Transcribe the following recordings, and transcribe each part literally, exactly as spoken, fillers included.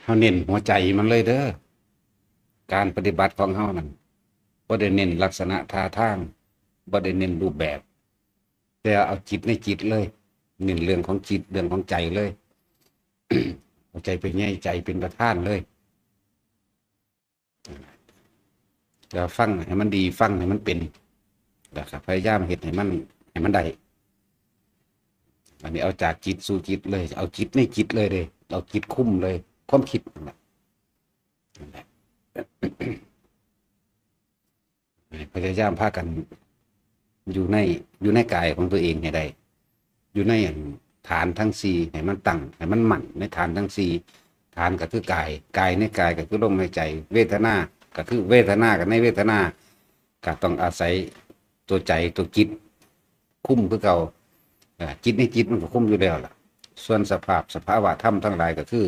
ฮาเน้นหัวใจมันเลยเด้อ การปฏิบัติของเฮานั่น บ่ได้เน้นลักษณะท่าทาง บ่ได้เน้นรูปแบบ แต่เอาจิตในจิตเลย เน้นเรื่องของจิต เรื่องของใจเลย เอาใจเป็นใหญ่ ใจเป็นประธานเลย แล้วฟังให้มันดี ฟังให้มันเป็น แล้วก็พยายามเฮ็ดให้มัน ให้มันได้ อันนี้เอาจากจิตสู่จิตเลย เอาจิตในจิตเลยเด้ เอาจิตคุมเลย ความคิดนั่นแหละ นั่นแหละ พยายามพากัน อยู่ใน อยู่ในกายของตัวเองให้ได้ อยู่ในอันฐานทั้งสี่ ให้มันตั้ง ให้มันมั่นในฐานทั้งสี่ ฐานก็คือกาย กายในกายก็คือลมหายใจ เวทนาก็คือเวทนากับในเวทนา ก็ต้องอาศัยตัวใจตัวจิต คุมคือเก่า อ่า จิตในจิตมันก็คุมอยู่แล้วล่ะ ส่วนสภาพสภาวะธรรมทั้งหลายก็คือ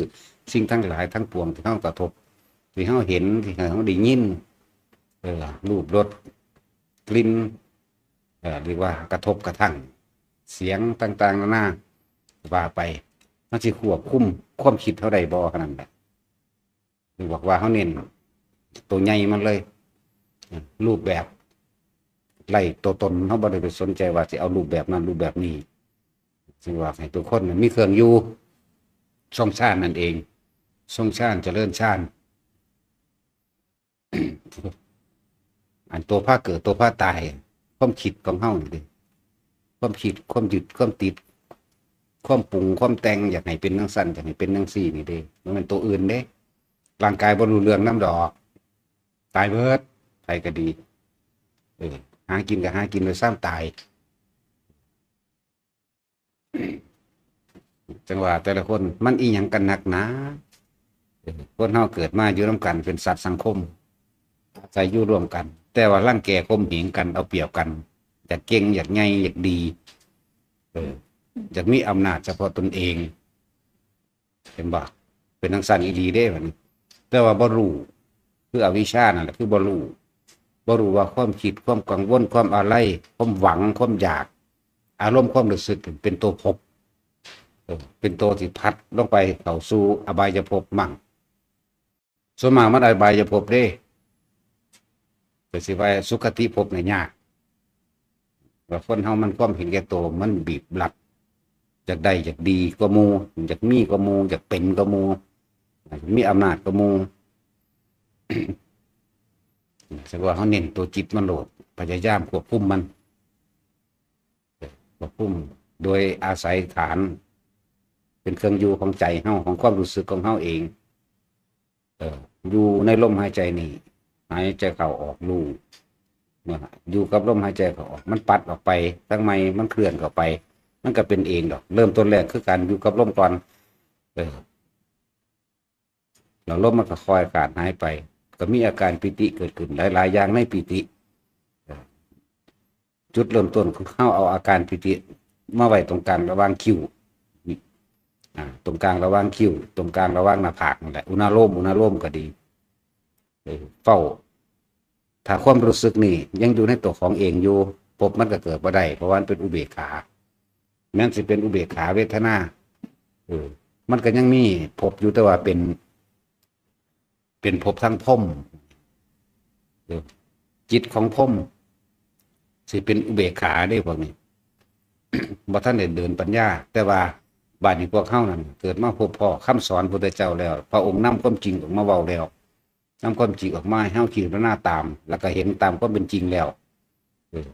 สิ่งทั้งหลายทั้งปวงที่เฮากระทบ ที่เฮาเห็น ที่เฮาได้ยิน เออ รูป รส กลิ่น เอ่อ เรียกว่ากระทบกระทั่ง เสียงต่างๆนานา ว่าไป มันสิควบคุมความคิดเฮาได้บ่ เท่านั้นแหละ ถึงบอกว่าเฮาเน้นตัวใหญ่มันเลย รูปแบบ ไล่ตัวตน เฮาบ่ได้ไปสนใจว่าสิเอารูปแบบนั้นรูปแบบนี้ ซึ่งว่าให้ทุกคนน่ะมีเครื่องอยู่ ทรงฌานนั่นเอง ทรงฌาน เจริญฌาน อันตัวพาเกิดตัวพาตาย ความคิดของเฮานี่เด้ ความคิด ความยึด ความติด ความปรุง ความแต่ง อยากให้เป็นจั่งซั้น อยากให้เป็นจั่งซี้นี่เด้ มันเป็นตัวอื่นเด้ ร่างกายบ่รู้เรื่องนำดอก ตายเบิด ไผก็ดี เออ หากินก็หากินโดยซ้ำตาย จังว่าแต่ละคนมันอีหยังกันนักหนา เออ คนเฮาเกิดมาอยู่นำกันเป็นสัตว์สังคม อาศัยอยู่ร่วมกัน แต่ว่ารังแกข่มเหงกัน เอาเปรียบกัน อยากเก่ง อยากใหญ่ อยากดี เออ อยากมีอำนาจเฉพาะตนเอง เห็นบ่ เป็นจั่งซั้นอีหลีเด้บัดนี้ แต่ว่าบ่รู้ คืออวิชชานั่นแหละ คือบ่รู้ บ่รู้ว่าความคิด ความกังวล ความอาลัย ความหวัง ความอยาก อารมณ์ความรู้สึกเป็นตัวภพ เออ เป็นตัวที่พัดลงไปเข้าสู่อบายภพมั่ง ส่วนมากมันอบายภพเด้ ก็สิว่าสุคติภพเนี่ยยาก ว่าคนเฮามันความเห็นแก่ตัว มันบีบรัด อยากได้ อยากดีกว่าหมู่ อยากมีกว่าหมู่ อยากเป็นกว่าหมู่ มีอำนาจกว่าหมู่ แสดงว่าเฮาเน้นตัวจิตมันโลด พยายามควบคุมมัน ควบคุมโดยอาศัยฐาน เป็นเครื่องอยู่ของใจเฮา ของความรู้สึกของเฮาเอง เออ อยู่ในลมหายใจนี่ หายใจเข้าออกรู้ เนาะ อยู่กับลมหายใจเข้าออก มันปัดออกไป ทั้งไม่มันเคลื่อนเข้าไป มันก็เป็นเองดอก เริ่มต้นแรกคือการอยู่กับลมก่อน เออ แล้วลมมันก็ค่อยขาดหายไป ก็มีอาการปีติเกิดขึ้น หลายๆอย่างในปีติ เออ จุดเริ่มต้นคือเฮาเอาอาการปีติมาไว้ตรงกลางระหว่างคิ้ว นี่ อ่า ตรงกลางระหว่างคิ้ว ตรงกลางระหว่างหน้าผากนั่นแหละ อุณาโลม อุณาโลมก็ดี เออ เฝ้า ถ้าความรู้สึกนี่ยังอยู่ในตัวของเองอยู่ ภพมันก็เกิดบ่ได้ เพราะว่ามันเป็นอุเบกขา แม้นสิเป็นอุเบกขาเวทนา เออ มันก็ยังมีภพอยู่ แต่ว่าเป็น เป็นภพทางพรหม เออ จิตของพรหม สิเป็นอุเบกขาเด้พวกนี้ บ่ทันได้เดินปัญญา แต่ว่าบัดนี้พวกเฮานั่นเกิดมาพบพ้อคำสอนพุทธเจ้าแล้ว พระองค์นำความจริงออกมาเว้าแล้ว นำความจริงออกมาให้เฮาพิจารณาตาม แล้วก็เห็นตามความเป็นจริงแล้ว เออ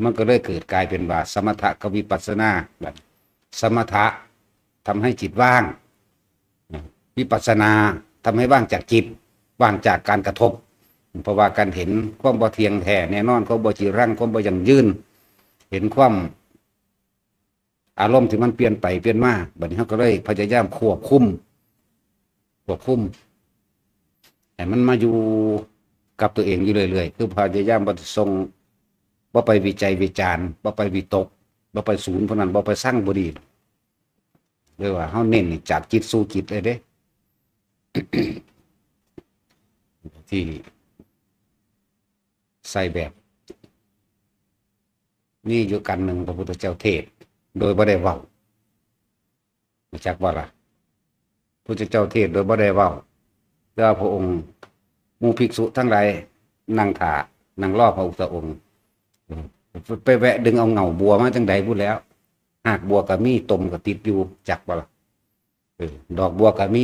มันก็เลยเกิดกลายเป็นว่าสมถะกับวิปัสสนา บัดสมถะทำให้จิตว่าง วิปัสสนาทำให้ว่างจากจิต ว่างจากการกระทบ เพราะว่าการเห็นความบ่เที่ยงแท้แน่นอน ความบ่จีรัง ความบ่ยั่งยืน เห็นความ อารมณ์ที่มันเปลี่ยนไปเปลี่ยนมา บัดนี้เฮาก็เลยพยายามควบคุม ควบคุม ให้มันมาอยู่กับตัวเองอยู่เรื่อยๆ คือพยายามบ่ส่ง บ่ไปวิจัยวิจารณ์ บ่ไปวิตก บ่ไปศูนย์พวกนั้น บ่ไปซังบ่ดี เรียกว่าเฮาเน้นนี่จากจิตสู่จิตเลยเด้ ที่ใส่แบบ นี่อยู่กันหนึ่งพระพุทธเจ้าเทศน์โดยบ่ได้เว้า รู้จักบ่ล่ะ พุทธเจ้าเทศน์โดยบ่ได้เว้า แต่ว่าพระองค์ หมู่ภิกษุทั้งหลายนั่งถ่า นั่งรอพระพุทธองค์ ไปแวะดึงเอาเหง้าบัวมาจั่งใดพู้นแหล้ว หากบัวก็มี ตมก็ติดอยู่ จักบ่ล่ะ เออ ดอกบัวก็มี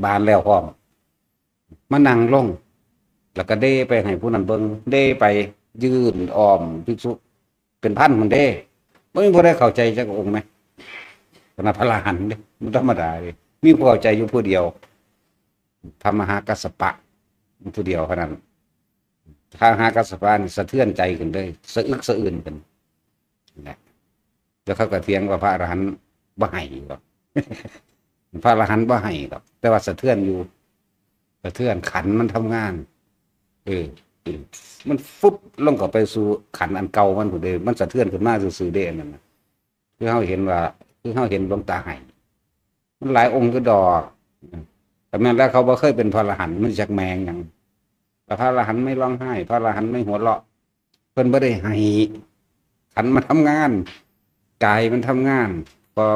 บานแล้วพร้อม มานั่งลง แล้วก็เด้ไปให้ผู้นั้นเบิ่ง เด้ไปยื่นอ้อมภิกษุเป็นพันคนเด้ บ่มีผู้ใดเข้าใจจักองค์แหม ขนาดพระอรหันต์เด้ มันธรรมดาเด้ มีผู้เข้าใจอยู่ผู้เดียว พระมหากัสสปะ ผู้เดียวเท่านั้น พระมหากัสสปะนี่สะเทือนใจขึ้นเลย สะอึกสะอื้นขึ้น นั่นแหละ แล้วเขาก็เถียงว่าพระอรหันต์บ่ให้ดอก พระอรหันต์บ่ให้ดอก แต่ว่าสะเทือนอยู่ สะเทือน ขันธ์มันทำงาน เออ มันฟุบลงเข้าไปสู่ขันธ์อันเก่ามันพู้นเด้ มันสะเทือนขึ้นมาซื่อๆเด้ อันนั้นน่ะ คือเฮาเห็นว่า คือเฮาเห็นหลวงตาให้ มันหลายองค์คือดอก แต่แม่นแล้วเขาบ่เคยเป็นพระอรหันต์ มันจักแมงหยัง พระอรหันต์ไม่ร้องไห้ พระอรหันต์ไม่หัวเราะ เพิ่นบ่ได้ให้ ขันธ์มันทำงาน กายมันทำงาน เพราะ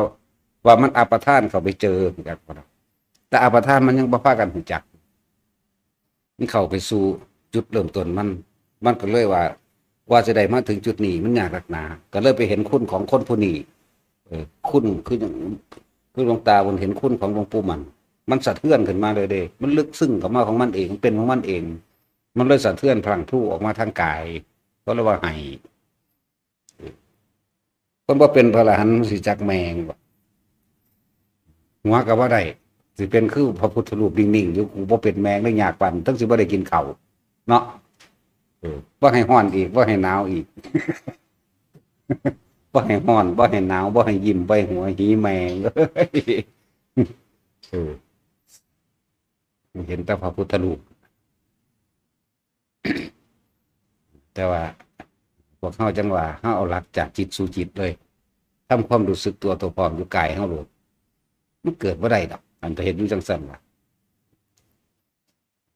ว่ามันอัปทานเข้าไปเจอ แต่อัปทานมันยังบ่พากันรู้จัก มันเข้าไปสู่จุดเริ่มต้นมัน มันก็เลยว่า กว่าจะได้มาถึงจุดนี้มันยากนักหนา ก็เลยไปเห็นคุณของคนผู้นี้ เออ คุณคือหยัง คือหลวงตาเพิ่นเห็นคุณของหลวงปู่มั่น มันสะเทือนขึ้นมาเลยเด้ มันลึกซึ้งเข้ามาของมันเอง มันเป็นของมันเอง มันเลยสะเทือนพลังพลูออกมาทางกาย ก็เลยว่าให้ เพิ่นบ่เป็นพระอรหันต์ มันสิจักแมงบ่ หัวก็บ่ได้ สิเป็นคือพระพุทธรูปนิ่งๆอยู่ กูบ่เป็นแมงเลย ยากปาน ทั้งสิบ่ได้กินข้าว เนาะ เออ บ่ให้ร้อนอีก บ่ให้หนาวอีก บ่ให้ร้อน บ่ให้หนาว บ่ให้ยิ้ม บ่ให้หัว หีแมง เออ เห็นแต่พระพุทธรูป แต่ว่า พวกเฮาจั่งว่า เฮาเอาหลักจากจิตสู่จิตเลย ทำความรู้สึกตัว ตัวพร้อมอยู่กายเฮาโลด มันเกิดบ่ได้ดอก อันก็เฮ็ดอยู่จั่งซั่นล่ะ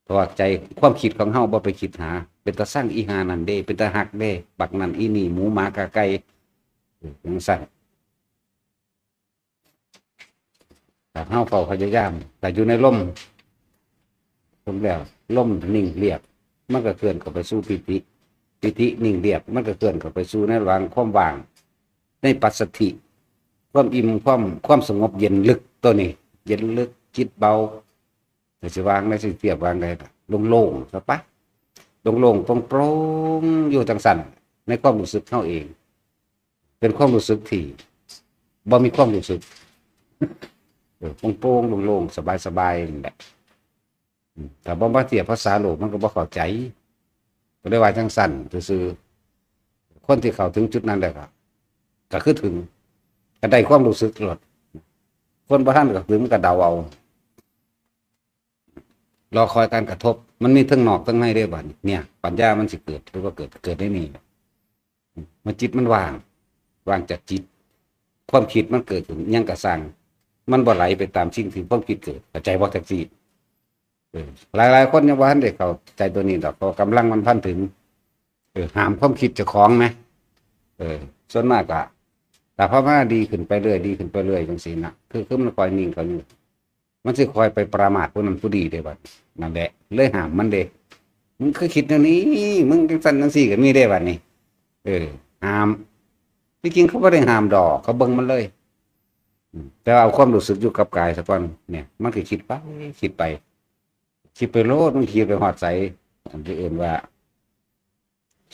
เพราะว่าใจ ความคิดของเฮาบ่ไปคิดหา เป็นตาซังอีห่านั่นเด้ เป็นตาฮักเด้ บักนั่นอีนี่ หมูหมากาไก่ เออ จั่งซั่น ถ้าเฮาเฝ้าพยายาม ถ้าอยู่ในลม ลมแล้ว ลมนิ่งเรียบ มันก็เคลื่อนเข้าไปสู่ปีติ ปีตินิ่งเรียบ มันก็เคลื่อนเข้าไปสู่ในระหว่างความว่าง ในปัสสัทธิ ความอิ่ม ความ ความสงบเย็นลึกตัวนี้ เย็นลึก จิตเบา แต่สิวางได้ สิเทียบวางได้ล่ะ โล่งๆ ซะปะ โล่งๆ โปร่งๆ อยู่จั่งซั่น ในความรู้สึกเฮาเอง เป็นความรู้สึกที่บ่มีความรู้สึก เออ โปร่งๆ โล่งๆ สบายๆ นั่นแหละ อืม ถ้าบ่มาเทียบภาษาโลกมันก็บ่เข้าใจ ก็เลยว่าจั่งซั่นซื่อๆ คนที่เข้าถึงจุดนั้นแล้วก็ ก็คือถึง ก็ได้ความรู้สึกโลด คนบ่ทันเข้าถึงมันก็เดาเอา รอคอยการกระทบ มันมีทั้งนอกทั้งในเด้บัดนี้ เนี่ย ปัญญามันสิเกิด หรือว่าเกิด เกิดได้นี่ เมื่อจิตมันว่าง ว่างจากจิต ความคิดมันเกิดขึ้น หยังก็ซ่าง มันบ่ไหลไปตามสิ่งที่ความคิดเกิด เข้าใจบ่ จั่งซี้ เออ หลายๆ คนยังบ่ทันได้เข้าใจตัวนี้ดอก เพราะกำลังมันพันถึง เออ ห้ามความคิดเจ้าของนะ เออ ส่วนมากอะ ถ้าภาวนาดีขึ้นไปเรื่อย ดีขึ้นไปเรื่อยจั่งซี้นะ คือ คือมันค่อยนิ่ง ค่อยนิ่ง มันสิค่อยไปประมาทผู้นั้นผู้นี้เด้บัด นั่นแหละ เลยห้ามมันเด้ มึงคือคิดแนวนี้ มึงจั่งซั่นจั่งซี้ก็มีเด้บัดนี้ เออ ห้าม ที่จริงเขาบ่ได้ห้ามดอก เขาเบิ่งมันเลย อืม แต่ว่าเอาความรู้สึกอยู่กับกายซะก่อน เนี่ย มันก็คิดไป คิดไป คิดไปโลด มันคิดไปฮอดไส อันที่เอิ้นว่า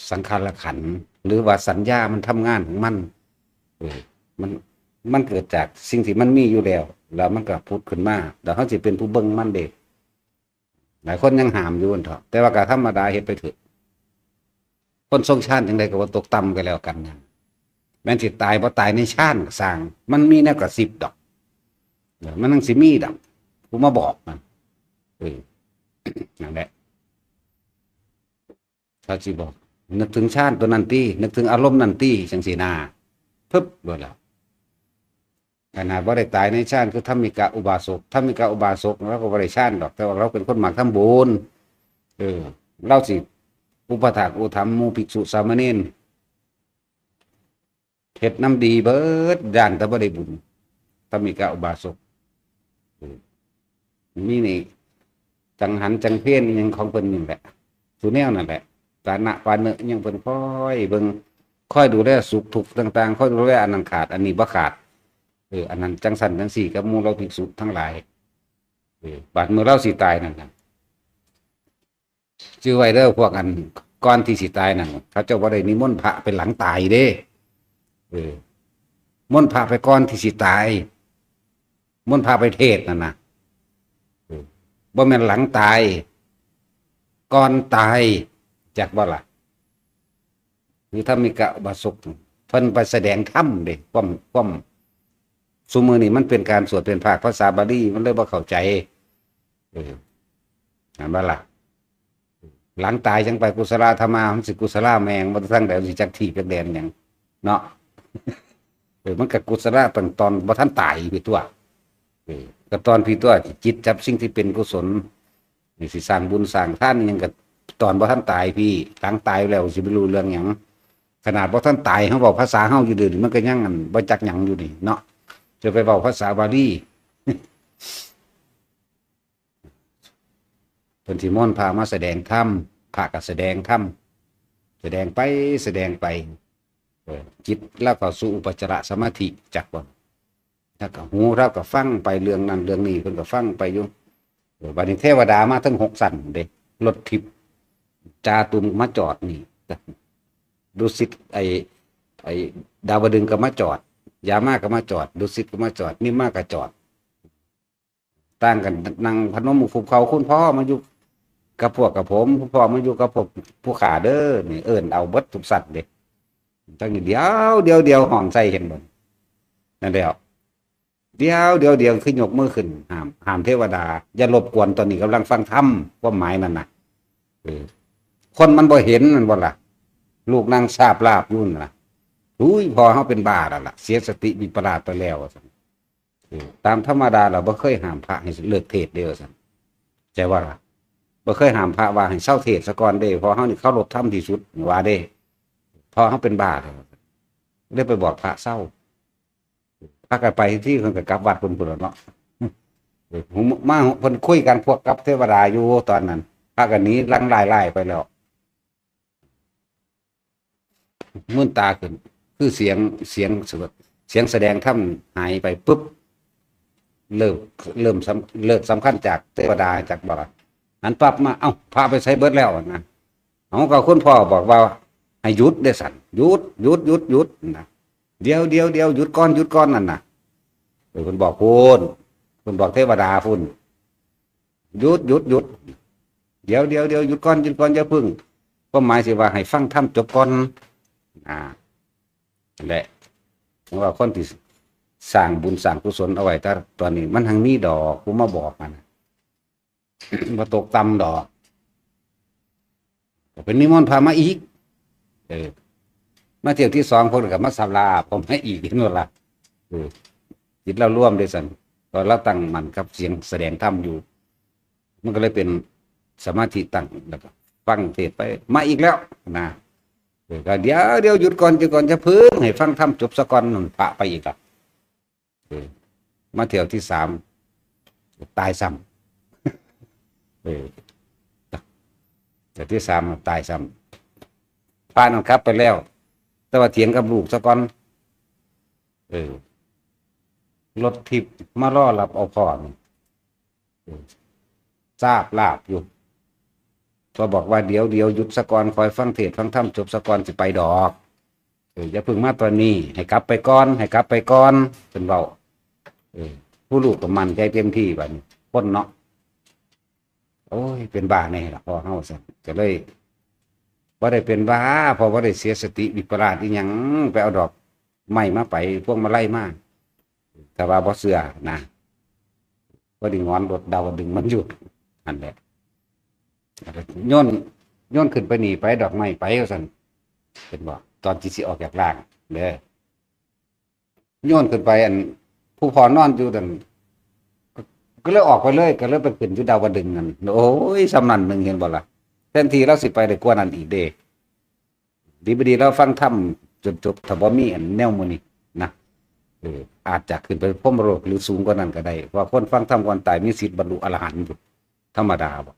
สังขารขันธ์ หรือว่าสัญญามันทำงานของมัน เออ มัน มันเกิดจากสิ่งที่มันมีอยู่แล้ว แล้วมันก็ผุดขึ้นมา แล้วเฮาสิเป็นผู้เบิ่งมันเด้ หลายคนยังห้ามอยู่นั่นเถาะ แต่ว่าก็ธรรมดา เฮ็ดไปเถอะ คนทรงฌานจั่งใดก็บ่ตกต่ำก็แล้วกันนะ แม้นสิตายบ่ตายในฌานก็ซ่าง มันมีแนวกระซิบดอก เออ มันจั่งสิมีดอก ผู้มาบอกมัน เออ นั่นแหละ เขาสิบอก นึกถึงฌานตัวนั้นติ นึกถึงอารมณ์นั้นติ จั่งซี้นะ ปึ๊บ โลดแล้ว ขนาดบ่ได้ตายในฌาน คือธรรมิกะอุบาสก ธรรมิกะอุบาสก ลาวก็บ่ได้ฌานดอก แต่ว่าลาวเป็นคนมักทำบุญ เออ ลาวสิอุปถากอุปถัมภ์หมู่ภิกษุสามเณร เฮ็ดนำดีเบิด ย้านแต่บ่ได้บุญ ธรรมิกะอุบาสก เออ มีนี่ จังหันจังเพลอิหยังของเพิ่นนี่แหละ สู่แนวนั่นแหละ ปานะปาเนะอิหยังเพิ่นคอยเบิ่ง คอยดูแลสุขทุกข์ต่างๆ คอยดูแลอันนั้นขาด อันนี้บ่ขาด เออ อันนั้นจังซั่นจังซี่กับหมู่เราภิกษุทั้งหลาย เออ บาดมื้อเราสิตายนั่นน่ะ จื่อไว้เด้อพวกอัน ก่อนที่สิตายนั่น เขาเจ้าบ่ได้นิมนต์พระไปหลังตายเด้ เออ มนต์พระไปก่อนที่สิตาย มนต์พระไปเทศน์นั่นน่ะ เออ บ่แม่นหลังตาย ก่อนตาย จักบ่ล่ะ คือธรรมิกะอุบาสก เพิ่นไปแสดงธรรมเด้ ความ ความ ซุมื้อนี้มันเป็นการสวดเป็นภาคภาษาบาลี มันเลยบ่เข้าใจ เออ หันบ่ล่ะ หลังตายจังไปกุศลธรรมา มันสิกุศลาแม่ง บ่ทางใด มันสิจักถีบจักแดนหยัง เนาะ เออ มันก็กุศลาตั้งตอนบ่ทันตายพี้ตั่ว เออ ก็ตอนพี้ตั่ว จิตจับสิ่งที่เป็นกุศล นี่สิสร้างบุญสร้างทานอิหยังก็ตอนบ่ทันตายพี้ หลังตายแล้วสิไปรู้เรื่องหยัง ขนาดบ่ทันตาย เฮาเว้าภาษาเฮาอยู่เดี๋ยวนี้ มันก็ยังอันบ่จักหยังอยู่นี่เนาะ จะไปเว้าภาษาบาลี เพิ่นสิมนต์พระมาแสดงธรรม พระก็แสดงธรรม แสดงไป แสดงไป เออ จิตลาวเข้าสู่อุปัจจารสมาธิ จักบ่ แล้วก็หูลาวก็ฟังไปเรื่องนั้นเรื่องนี้ เพิ่นก็ฟังไปอยู่ เออ บัดนี้เทวดามาทั้งหกชั้นเด้ รถทิพย์ จาตุมมาจอดนี่ ดุสิต ไอ้ ไอ้ ดาวดึงส์ก็มาจอด ยามาก็มาจอด ดุสิตก็มาจอด นิมมานก็จอด ต่างกันนั่งพนมมือคุกเข่า คุณพ่อมาอยู่กับพวกกับผม คุณพ่อมาอยู่กับพวกผู้ข้าเด้อ นี่เอิ้นเอาเบิดทุกชั้นเด้ ตั้งเดี๋ยวเดี๋ยวเดี๋ยว ห้องใส่เห็นบ่ นั่นแหละ เดี๋ยวเดี๋ยวเดี๋ยว คือยกมือขึ้น ห้าม ห้ามเทวดา อย่ารบกวน ตอนนี้กำลังฟังธรรม ความหมายนั่นน่ะ เออ คนมันบ่เห็นนั่นบ่ล่ะ ลูกนั่งซาบลาบอยู่นั่นล่ะ อุ้ย พ่อเฮาเป็นบ้าแล้วล่ะ เสียสติวิปลาสไปแล้ว ว่าซั่น เออ ตามธรรมดาเราบ่เคยห้ามพระให้เลิกเทศน์เด้ ว่าซั่น ใจว่าล่ะ บ่เคยห้ามพระว่าให้เซาเทศน์ซะก่อนเด้ เพราะเฮานี่เคารพธรรมที่สุด ว่าเด้ พ่อเฮาเป็นบ้าแล้ว ว่าซั่น เลยไปบอกพระเซา พากันไปที่เพิ่นก็กลับวัดเพิ่นพุ้นล่ะเนาะ เออ มาเพิ่นคุยกันพวกกับเทวดาอยู่ตอนนั้น พากันหนีลังไล่ๆไปแล้ว มืนตาขึ้น คือเสียง เสียงสวด เสียงแสดงธรรมหายไปปุ๊บ เริ่ม เริ่มสำ เลิกสำคัญจากเทวดา จากบ่ล่ะ หันปั๊บมา เอ้า พระไปไสเบิดแล้วนะ เอ้า ก็คุณพ่อบอกว่าให้หยุดเด้ซั่น หยุด หยุด หยุด หยุดนะ เดี๋ยว เดี๋ยว เดี๋ยว หยุดก่อน หยุดก่อน นั่นน่ะ เออ เพิ่นบอกพุ้น เพิ่นบอกเทวดาพุ้น หยุด หยุด หยุด เดี๋ยว เดี๋ยว เดี๋ยว หยุดก่อน หยุดก่อน อย่าพึ่ง ความหมายสิว่าให้ฟังธรรมจบก่อน อ่า นั่นแหละ เพราะว่าคนที่สร้างบุญสร้างกุศลเอาไว้ แต่ตอนนี้มันหังมีดอก ผู้มาบอกมันน่ะ บ่ตกต่ำดอก ก็เป็นนิมนต์พระมาอีก เออ มาเที่ยวที่สอง เพิ่นก็มาสาลาผมให้อีก เห็นบ่ล่ะ เออ จิตเรารวมเด้ซั่น ก็เราตั้งมั่นกับเสียงแสดงธรรมอยู่ มันก็เลยเป็นสมาธิตั้ง แล้วก็ฟังเทศน์ไป มาอีกแล้วนะ เออ ก็เดี๋ยว เดี๋ยว หยุดก่อน หยุดก่อน อย่าเพิ่ง ให้ฟังธรรมจบซะก่อน นั่นพระไปอีกละ เออ มาเที่ยวที่สาม ตายซ้ำ เออ เที่ยวที่สาม ตายซ้ำ พระนั่นกลับไปแล้ว แต่ว่าเถียงกับลูกซะก่อน เออ รถทิพย์มารอรับเอาพ่อนี่ เออ ซาบลาบอยู่ ก็บอกว่า เดี๋ยว เดี๋ยว หยุดซะก่อน คอยฟังเทศน์ฟังธรรมจบซะก่อน สิไปดอก เออ อย่าเพิ่งมาตอนนี้ ให้กลับไปก่อน ให้กลับไปก่อน เพิ่นเว้า เออ ผู้ลูกก็มั่นใจเต็มที่บัดนี้ คนเนาะ โอ้ย เป็นบ้าแน่ล่ะพ่อเฮา ซั่น ก็เลยบ่ได้เป็นบ้า เพราะบ่ได้เสียสติวิปลาสอีหยัง ไปเอาดอกไม้มา ไปพวงมาลัยมา ถ้าว่าบ่เชื่อนะ บ่ได้งอนรถดาวดึงส์มันอยู่ นั่นแหละ โยน โยนขึ้นไปนี่ไป ดอกไม้ไป ว่าซั่น เพิ่นบอก ตอนที่สิออกจากร่างเด้อ โยนขึ้นไป อัน ผู้พ่อนอนอยู่นั่น ก็ ก็เลยออกไปเลย ก็เลยไปขึ้นอยู่ดาวดึงส์นั่น โอ้ย ส่ำนั้นหนึ่ง เห็นบ่ล่ะ แทนที่เราสิไปได้กว่านั้นอีกเด้ ดีบ่ดีเราฟังธรรมจนจบ ถ้าบ่มีอันแนวมื้อนี้นะ เออ อาจจะขึ้นไปพรหมโลกหรือสูงกว่านั้นก็ได้ เพราะคนฟังธรรมก่อนตายมีสิทธิ์บรรลุอรหันต์อยู่ ถ ธรรมดาบ่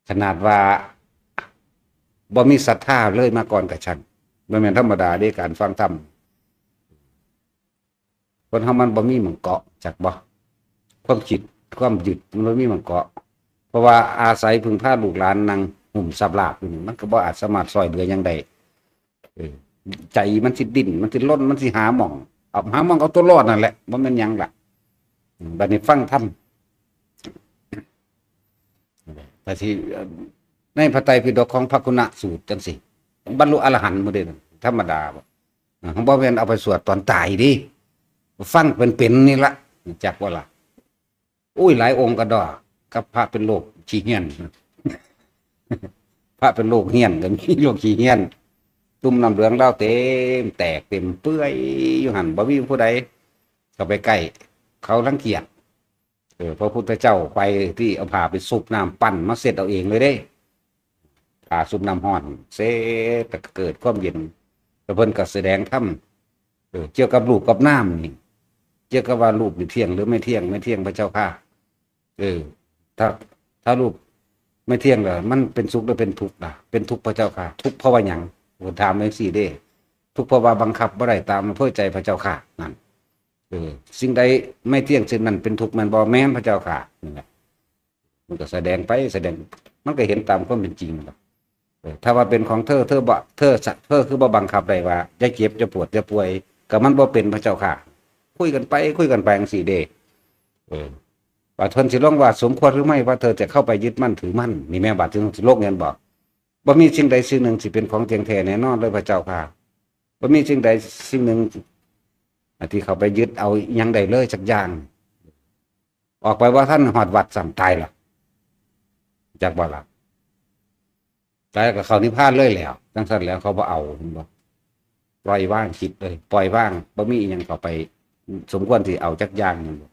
ขนาดว่าบ่มีศรัทธาเลยมาก่อนก็ช่าง บ่แม่นธรรมดาเด้การฟังธรรม คนเฮามันบ่มีหม่องเกาะ จักบ่ ความคิด ความยึด มันบ่มีหม่องเกาะ เพราะว่าอาศัยพึ่งพาลูกหลานนั่งหุ้มสาบลาบอยู่นี่ มันก็บ่อาจสามารถซ่อยเหลือหยังได้ เออ ใจมันสิดิ้น มันสิรน มันสิหาหม่อง เอา หาหม่องเอาตัวรอดนั่นแหละ บ่แม่นหยังล่ะ อืม บัดนี้ฟังธรรม แต่ที่ เอ่อ ในพระไตรปิฎกของพระคุณสูตรจังซี่ บรรลุอรหันต์หมดเด้ ธรรมดาบ่ อ่า บ่แม่นเอาไปสวดตอนตายเด้ ฟังเป็นๆ นี่ละ จักบ่ล่ะ อุ้ย หลายองค์กะด้อ กับพระเป็นโรคขี้เฮี้ยน พระเป็นโรคเฮี้ยนก็มี โรคขี้เฮี้ยน ตุ่มน้ำเหลืองลาวเต็มแตกเต็มเปื่อยอยู่หั่น บ่มีผู้ใดเข้าไปใกล้ เขารังเกียจ เออ พระพุทธเจ้าไปที่เอาผ้าไปซุบน้ำปั้นมาเช็ดเอาเองเลยเด้ ผ้าซุบน้ำร้อนเช็ด แต่เกิดความเย็น แล้วเพิ่นก็แสดงธรรม เออ เกี่ยวกับรูปกับนามนี่ เกี่ยวกับว่ารูปนี่เที่ยงหรือไม่เที่ยง ไม่เที่ยงพระเจ้าค่ะ เออ ถ้า ถ้ารูปไม่เที่ยงล่ะ มันเป็นสุขหรือเป็นทุกข์ล่ะ เป็นทุกข์พระเจ้าค่ะ ทุกข์เพราะว่าหยัง เพิ่นถามจังซี่เด้ ทุกข์เพราะว่าบังคับบ่ได้ตามอำเภอใจพระเจ้าค่ะ นั่น เออ สิ่งใดไม่เที่ยงสิ่งนั้นเป็นทุกข์แม่นบ่ แม่นพระเจ้าค่ะ นั่นแหละ มันก็แสดงไปแสดง มันก็เห็นตามความเป็นจริงล่ะ เออ ถ้าว่าเป็นของเธอ เธอบ่ เธอสะ เธอคือบ่บังคับได้ว่า อย่าเจ็บ อย่าปวด อย่าป่วย ก็มันบ่เป็นพระเจ้าค่ะ คุยกันไป คุยกันไปจังซี่เด้ เออ ว่าเพิ่นสิลงว่าสมควรหรือไม่ว่าเธอจะเข้าไปยึดมั่นถือมั่น นี่แม่ บาดที่สิลงเงินบอก บ่มีสิ่งใดสิ่งหนึ่งสิเป็นของเที่ยงแท้แน่นอนเลยพระเจ้าค่ะ บ่มีสิ่งใดสิ่งหนึ่ง อ่ะ ที่เข้าไปยึดเอาอิหยังได้เลยสักอย่าง ออกไปบ่ทันฮอดวัดซ้ำ ตายแล้ว จักบ่ล่ะ ตายก็เข้านิพพานเลยแล้ว จังซั่นแล้วเขาบ่เอา เห็นบ่ ปล่อยวางคิดเลย ปล่อยวาง บ่มีอิหยังเข้าไป สมควรสิเอาจักอย่าง เห็นบ่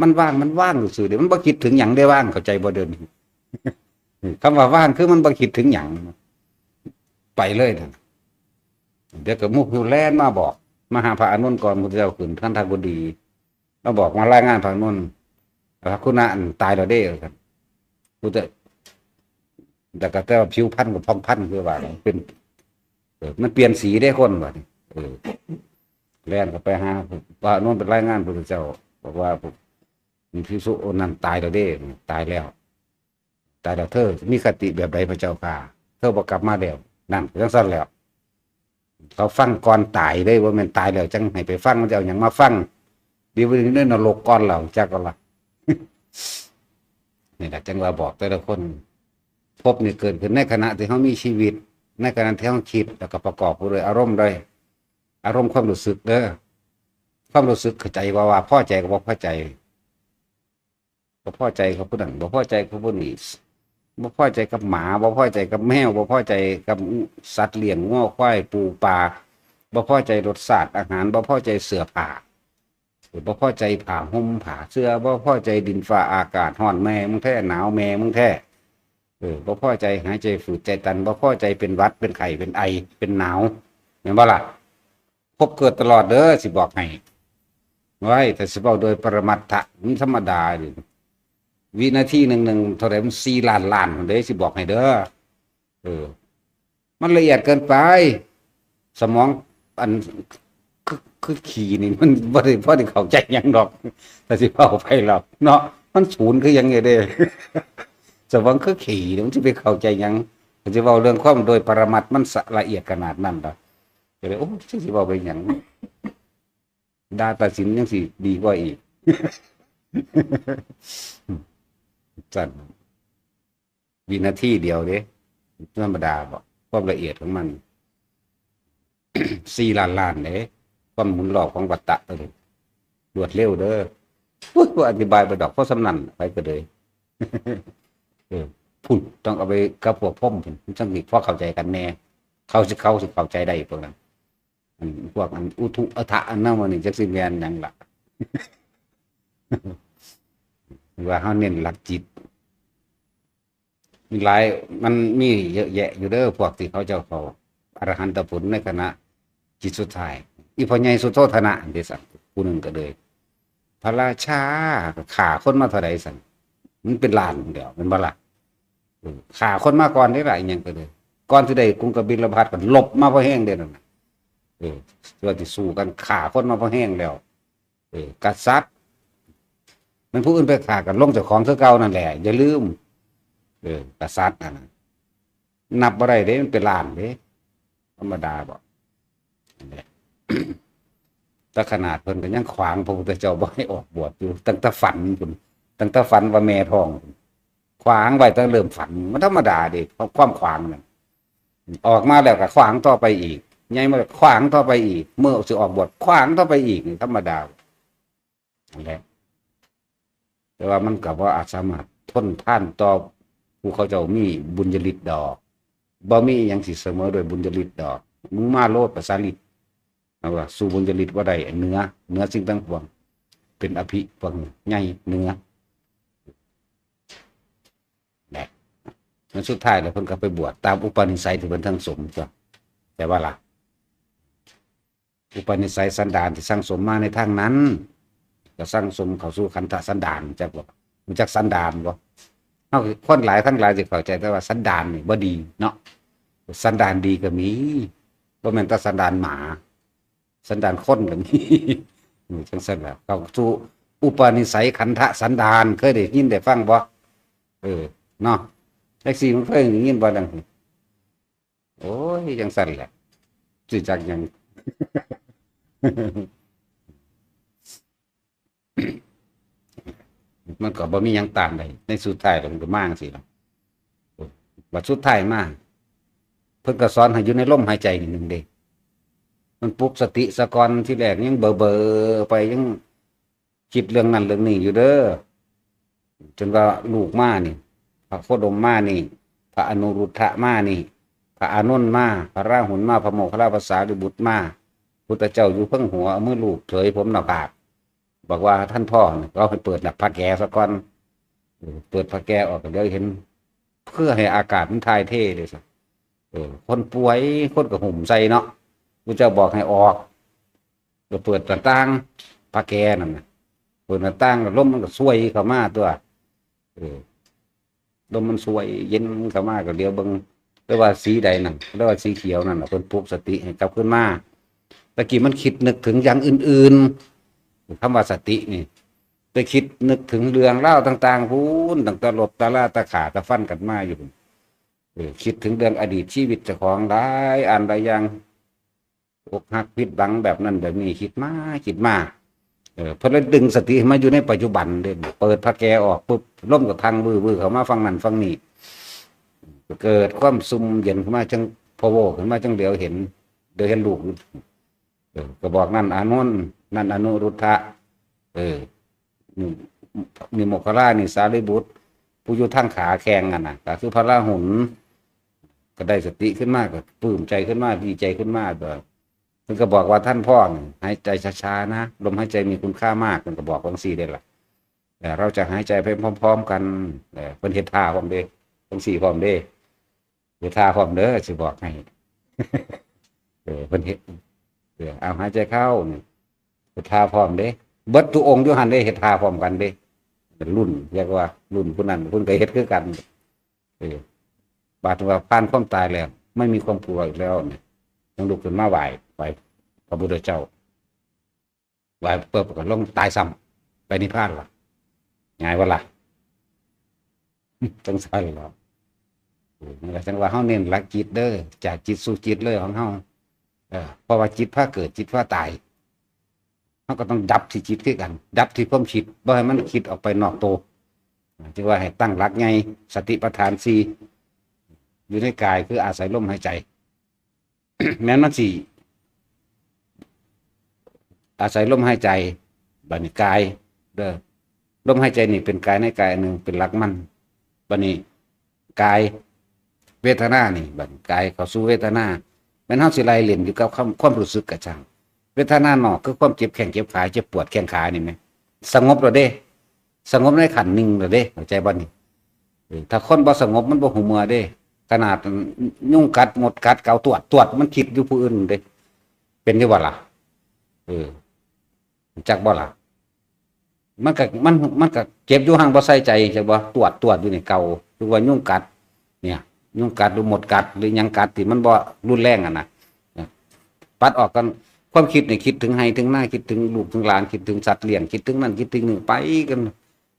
มันว่าง มันว่างซื่อๆเด้ มันบ่คิดถึงหยังเด้ ว่าง เข้าใจบ่เดี๋ยวนี้ คำว่าว่างคือมันบ่คิดถึงหยัง ไปเลยนะ เดี๋ยวก็มุกอยู่แล่นมาบอก มาหาพระอานนท์ก่อน พุทธเจ้าขึ้นคันธกุฎี มาบอก มารายงานพระอานนท์ พระคุณะอันตายแล้วเด้ ว่าซั่น พุทธ แต่ก็แต่ว่าผิวพรรณกับพองพรรณคือว่า เป็น เออ มันเปลี่ยนสีได้คนว่านี่ เออ แล่นเข้าไปหาพระอานนท์ ไปรายงานพุทธเจ้า บอกว่าพวก มีภิกษุองค์นั้นตายแล้วเด้ ตายแล้ว ตายแล้ว เธอมีคติแบบใดพระเจ้าค่ะ เธอบ่กลับมาแล้ว นั่น จังซั่นแล้ว เขาฟังก่อนตายเด้ บ่แม่นตายแล้วจังให้ไปฟัง มันจะเอาหยังมาฟัง ดีบ่ดีในนรกก่อนแล้ว จักก็ละ นี่แหละจังว่าบอกแต่ละคน ภพนี่เกิดขึ้นในขณะที่เฮามีชีวิต ในขณะที่เฮาคิด แล้วก็ประกอบไปด้วยอารมณ์ด้วย อารมณ์ความรู้สึกเด้อ ความรู้สึกเข้าใจว่า ว่าพอใจกับบ่พอใจ บ่พอใจกับผู้นั้น บ่พอใจกับผู้นี้ บ่พอใจกับหมา บ่พอใจกับแมว บ่พอใจกับสัตว์เลี้ยง งัว ควาย ปู ปลา บ่พอใจรสชาติอาหาร บ่พอใจเสื้อผ้า บ่พอใจผ้าห่มผ้าเสื่อ บ่พอใจดินฟ้าอากาศ ฮ้อนแม่มึงแท้ หนาวแม่มึงแท้ เออ บ่พอใจหายใจฝืดใจตัน บ่พอใจเป็นหวัด เป็นไข้ เป็นไอ เป็นหนาว แม่นบ่ล่ะ ภพเกิดตลอดเด้อ สิบอกให้ ไว้ แต่สิเว้าโดยปรมัตถะ มันธรรมดาอยู่ วินาทีหนึ่งหนึ่งเท่าใด มันสี่ล้านล้านพุ้นเด้ สิบอกให้เด้อ เออ มันละเอียดเกินไป สมองอัน คือ คือขี้นี่ มันบ่ได้ บ่ได้เข้าใจหยังดอก แต่สิเว้าไปหรอกเนาะ มันศูนย์คือหยังไงเด้ สมองคือขี้นี่ มันสิไปเข้าใจหยัง แต่สิเว้าเรื่องความโดยปรมัตถ์ มันสะ ละเอียดขนาดนั้นดอก ก็เลย โอ้ สิ สิเว้าไปหยัง ด่าตัดสินยังสิดีกว่าอีก สั่น วินาทีเดียวเด้ ธรรมดาบ่ ความละเอียดของมัน สี่ล้านล้านเด้ ความหมุนรอบของวัฏฏะตัวนี้ รวดเร็วเด้อ อุ๊ย บ่อธิบายไปดอก เพราะส่ำนั้น ไปก็เลย เออ พุ้น ต้องเอาไปกับพวกพรหมพุ้น จั่งสิพอเข้าใจกันแน่ เขาสิ เขาสิเข้าใจได้พวกนั้น อันพวกอันอุทุอะทะอันนั้นมันนี่จักสิแม่นหยังล่ะ ว่าเฮาเน้นหลักจิต มีหลาย มันมีเยอะแยะอยู่เด้อ พวกที่เขาเจ้าเข้าอรหันตผลในขณะจิตสุดท้าย อีพ่อใหญ่สุโธทนะอันเด้สั่น ผู้หนึ่งก็เลย พระราชาฆ่าคนมาเท่าใดสั่น มันเป็นล้านแล้ว แม่นบ่ล่ะ? เออ ฆ่าคนมาก่อนเด้ล่ะ อีหยังก็เลย ก่อนสิได้กรุงกบิลพัสก็ลบมาพอแฮงเด้นั่นน่ะ เออ ว่าสิสู้กัน ฆ่าคนมาพอแฮงแล้ว เออ กษัตริย์ มันผู้อื่นไปฆ่ากันลงเจ้าของคือเก่านั่นแหละ อย่าลืม เออ กษัตริย์นั่นน่ะ นับบ่ได้เด้ มันเป็นล้านเด้ ธรรมดาบ่ นั่นแหละ แต่ขนาดเพิ่นก็ยังขวางพระพุทธเจ้าบ่ให้ออกบวชอยู่ ตั้งแต่ฝันพุ้น ตั้งแต่ฝันว่าแม่ท้องพุ้น ขวางไว้ตั้งเริ่มฝัน มันธรรมดาเด้ ความขวางนั่น ออกมาแล้วก็ขวางต่อไปอีก ใหญ่มาแล้วขวางต่อไปอีก เมื่อสิออกบวชขวางต่อไปอีก ธรรมดา นั่นแหละ แต่ว่ามันก็บ่อาจสามารถทนทานต่อผู้เขาเจ้ามีบุญญาฤทธิ์ดอก บ่มีอิหยังสิเสมอด้วยบุญญาฤทธิ์ดอก มึงมาโลดประสาฤทธิ์ เอาว่าสู้บุญญาฤทธิ์บ่ได้ เหนือ เหนือสิ่งทั้งปวง เป็นอภิ พวกนี้ ใหญ่เหนือ แหละ แล้วสุดท้ายแล้วเพิ่นก็ไปบวชตามอุปนิสัยที่เพิ่นสั่งสมจ้ะ แต่ว่าล่ะ อุปนิสัยสันดานที่สั่งสมมาในทางนั้น ก็สั่งสมเข้าสู่ขันธสันดาน จักบ่ รู้จักสันดานบ่? เฮาคนหลายทั้งหลายสิเข้าใจแต่ว่าสันดานนี่บ่ดีเนาะ สันดานดีก็มี บ่แม่นแต่สันดานหมา สันดานคนก็มี อืม จังซั่นล่ะ เข้าสู่อุปนิสัยขันธสันดาน เคยได้ยินได้ฟังบ่? เออ เนาะ จักซี่ มันเคยได้ยินบ่ดัง โอ้ย จังซั่นแหละ สิจักหยัง มันก็บ่มีหยังต้านได้ ในสุดท้ายแล้วมันก็มาจังซี่ล่ะ บัดสุดท้ายมา เพิ่นก็สอนให้อยู่ในลมหายใจนี่หนึ่งเด้ มันปลุกสติซะก่อน ทีแรกยังเบลอๆไป ยังคิดเรื่องนั้นเรื่องนี้อยู่เด้อ จนว่าลูกมานี่ พระโคดมมานี่ พระอนุรุทธะมานี่ พระอานนท์มา พระราหุลมา พระโมคคัลลาภาษาริบุตรมา พุทธเจ้าอยู่เพิ่งหัว เอามือลูบเถยผมหน้าผาก บอกว่าท่านพ่อเนี่ย เราให้เปิดหน้าผาแกซะก่อน เออ เปิดผาแกออกก็เดี๋ยวเห็น เพื่อให้อากาศมันถ่ายเทเลยสิ เออ คนป่วย คนก็ห่มใส่เนาะ พุทธเจ้าบอกให้ออก ก็เปิดหน้าต่างผาแกนั่นน่ะ เปิดหน้าต่างแล้วลมมันก็สวยเข้ามาตัว เออ ลมมันสวยเย็นเข้ามาก็เดี๋ยวเบิ่ง เรียกว่าสีใดนั่น เรียกว่าสีเขียวนั่นน่ะ เพิ่นปลุกสติให้กลับขึ้นมา ตะกี้มันคิดนึกถึงอย่างอื่นๆ คำว่าสตินี่ ไปคิดนึกถึงเรื่องราวต่างๆ พู้น ตั้งแต่รบตะล่าตะขาตะฟันกันมาอยู่พู้น เออ คิดถึงเรื่องอดีตชีวิตเจ้าของหลายอันหลายอย่าง อกหักผิดหวังแบบนั้นแบบนี้ คิดมาคิดมา เออ เพิ่นเลยดึงสติให้มาอยู่ในปัจจุบันเด้ เปิดผาแกออกปุ๊บ ลมก็พังวื้อๆเข้ามาฝั่งนั้นฝั่งนี้ เกิดความซุ่มเย็นขึ้นมา จังพะโวขึ้นมา จังเหลียวเห็น เหลียวเห็นลูก เออ ก็บอกนั่นอานนท์ นั่นอนุรุทธะ เออ นี่ นี่โมคคัลลา นี่สารีบุตร ผู้อยู่ทางขาแข่งกันน่ะ ก็คือพระราหุล ก็ได้สติขึ้นมา ก็ปลื้มใจขึ้นมา ดีใจขึ้นมา ก็ เพิ่นก็บอกว่า ท่านพ่อนี่ หายใจช้าๆนะ ลมหายใจมีคุณค่ามาก เพิ่นก็บอกจังซี่เด้ล่ะ แต่เราจะหายใจไปพร้อมๆกัน เออ เพิ่นเฮ็ดท่าพร้อมเด้ จังซี่พร้อมเด้ เฮ็ดท่าพร้อมเด้อ สิบอกให้ เออ เพิ่นเฮ็ด เออ เอาหายใจเข้านี่ เฮ็ดท่าพร้อมเด้ เบิดทุกองค์อยู่หั่นเด้ เฮ็ดท่าพร้อมกันเด้ เป็นรุ่น เรียกว่ารุ่นผู้นั้น เพิ่นก็เฮ็ดคือกัน เออ บาดว่าผ่านความตายแล้ว ไม่มีความกลัวอีกแล้วเนี่ย ต้องลุกขึ้นมาไหว้ ไหว้พระพุทธเจ้า ไหว้ปุ๊บก็ลงตายซ้ำ ไปนิพพานละ ง่ายบ่ล่ะ จังซั่นล่ะ เออ นั่นแหละ จังว่าเฮาเน้นหลักจิตเด้อ จากจิตสู่จิตเลยของเฮา เออ เพราะว่าจิตพาเกิด จิตพาตาย เฮาก็ต้องดับที่จิตคือกัน ดับที่ความคิด บ่ให้มันคิดออกไปนอกตัว จึงว่าให้ตั้งหลักใหญ่ สติปัฏฐานสี่ อยู่ในกาย คืออาศัยลมหายใจ แม้นมันสิ อาศัยลมหายใจ บัดนี้กาย เด้อ ลมหายใจนี่เป็นกายในกายอันหนึ่ง เป็นหลักมัน บัดนี้กาย เวทนานี่ บัดนี้กายเข้าสู่เวทนา แม่นเฮาสิไล่เล่นอยู่กับความ ความรู้สึกกะช่าง เวทนานอกคือความเจ็บแข้งเจ็บขา เจ็บปวดแข้งขานี่แหม สงบแล้วเด้ สงบในขั้นหนึ่งแล้วเด้ เข้าใจบ่นี่? เออ ถ้าคนบ่สงบมันบ่ฮู้เมื่อเด้ ขนาดยุงกัด มดกัด เกาตวด ตวด มันคิดอยู่ผู้อื่นเด้ เป็นอยู่บ่ล่ะ? เออ จักบ่ล่ะ? มันก็มันมันก็เจ็บอยู่หั่น บ่ใส่ใจ ใช่บ่ ตรวจตรวจอยู่นี่ เกา หรือว่ายุงกัด เนี่ย ยุงกัดหรือมดกัดหรือหยังกัดที่มันบ่รุนแรงอะนะ ปัดออกกัน ความคิดนี่คิดถึงไฮ่ถึงนา คิดถึงลูกถึงหลาน คิดถึงสัตว์เลี้ยง คิดถึงนั่นคิดถึงนี่ ไปกัน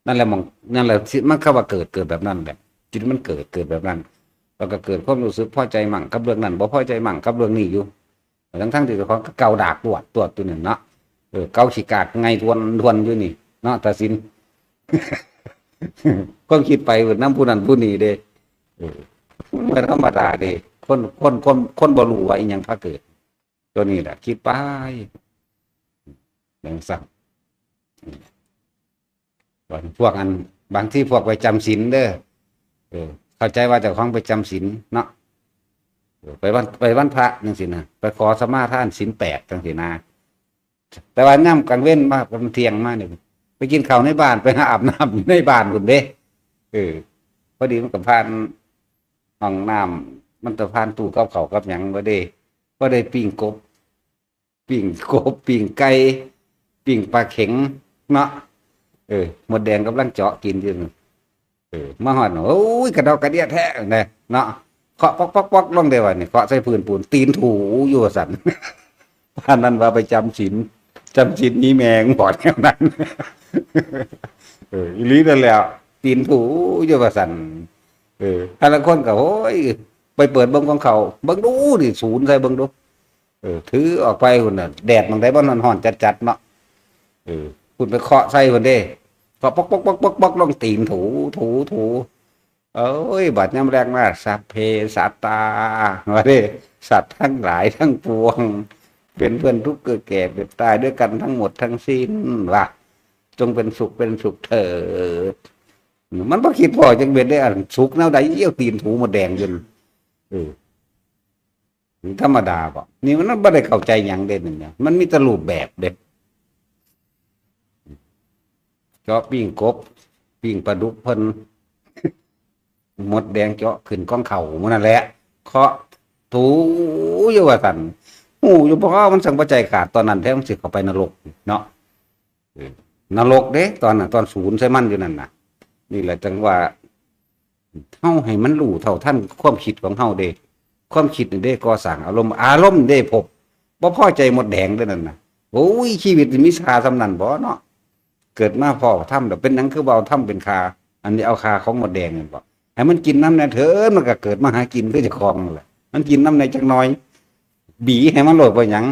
นั่นแหละหม่อง นั่นแหละสิ มันคำว่าเกิด เกิดแบบนั้นแหละ จิตมันเกิด เกิดแบบนั้น แล้วก็เกิดความรู้สึกพอใจมั่งกับเรื่องนั้น บ่พอใจมั่งกับเรื่องนี้อยู่ ทั้งๆที่เจ้าของก็เกาดากตรวจตรวจอยู่นั่นเนาะ เออ เกาขี้กากไงทวนทวนอยู่นี่เนาะ ตาสิน ความคิดไปนำผู้นั้นผู้นี้เด้ เออ มันบ่ธรรมดาเด้ คน คน คน คนบ่รู้ว่าอีหยังพาเกิด ตัวนี้แหละ คิดไป จั่งซั้น พวกอัน บางทีพวกไปจำศีลเด้อ เออ เข้าใจว่าเจ้าของไปจำศีลเนาะ เออ ไปวัน ไปวันพระจั่งซี้นะ ไปขอสมาทานศีลแปดจั่งซี้นะ แต่ว่ายามกลางเว็นมา ตอนเที่ยงมานี่ ไปกินข้าวในบ้าน ไปหาอาบน้ำในบ้านพุ้นเด้ เออ พอดีมันก็ผ่านห้องน้ำ มันก็ผ่านตู้กับข้าวกับหยังพอดี พอได้ปิ้งกบ ปิ้งกบ ปิ้งไก่ ปิ้งปลาเข็งเนาะ เออ มดแดงกำลังเจาะกินอยู่นั่น เออ มาฮอด โอ้ย กระดอกกระเดี้ยแท้นะเนาะ เคาะป๊อกป๊อกป๊อกลงเด้ ว่านี่ เคาะใส่พื้นปูน ตีนถูอยู่ว่าซั่น ปานนั้นว่าไปจำศีล จำศีลหนีแม่ง บ่แนวนั้น เออ อีหลีนั่นแหละ ตีนถูอยู่ว่าซั่น เออ แต่ละคนก็ โอ้ย ไปเปิดเบิ่งของเขา เบิ่งดูนี่ ศูนย์ใส่เบิ่งดู เออ ถือออกไปพุ้นน่ะ แดดหม่องใดบ่ฮ้อนๆ จัดๆ เนาะ เออ พุ้นไปเคาะใส่พุ้นเด้ เคาะป๊อกป๊อกป๊อกป๊อกป๊อก ลงตีนถู ถู ถู เอ้ย บัดยามแลงมา สัพเพสัตตา ว่าเด้ สัตว์ทั้งหลายทั้งปวง เป็นเพื่อนทุกข์เกิดแก่เจ็บตายด้วยกันทั้งหมดทั้งสิ้น ว่า จงเป็นสุขเป็นสุขเถิด มันบ่คิดพ้อจักเม็ดเด้ อันสุขแนวใด เอี้ยวตีนถูมดแดงอยู่นั่น เออ มันธรรมดาบ่ นี่มันบ่ได้เข้าใจหยังเด้ นี่นะ มันมีแต่รูปแบบเด้ เจาะปิ้งกบ ปิ้งปลาดุกเพิ่น มดแดงเจาะขึ้นกองข้าวมื้อนั่นแหละ เคาะถูอยู่ว่าซั่น ฮู้อยู่บ่ มันสังบ่ใจขาด ตอนนั้นแท้มันสิเข้าไปนรกเนาะ เออ นรกเด้ ตอนน่ะ ตอนศูนย์ใส่มันอยู่นั่นน่ะ นี่แหละจั่งว่า เฮาให้มันรู้เท่าทันความคิดของเฮาเด้ ความคิดนี่เด้ก่อสร้างอารมณ์ อารมณ์เด้ภพ บ่พอใจมดแดงเด้นั่นน่ะ โอ้ย ชีวิตนี่มีค่าส่ำนั้นบ่เนาะ เกิดมาพ้อธรรมแล้ว เป็นหยังคือบ่เอาธรรมเป็นค่า อันนี้เอาค่าของมดแดงนั่นบ่ ให้มันกินนำแหน่เถิด มันก็เกิดมาหากินคือเจ้าของนั่นแหละ มันกินนำแหน่จักหน่อย บีให้มันโลด เป็นหยัง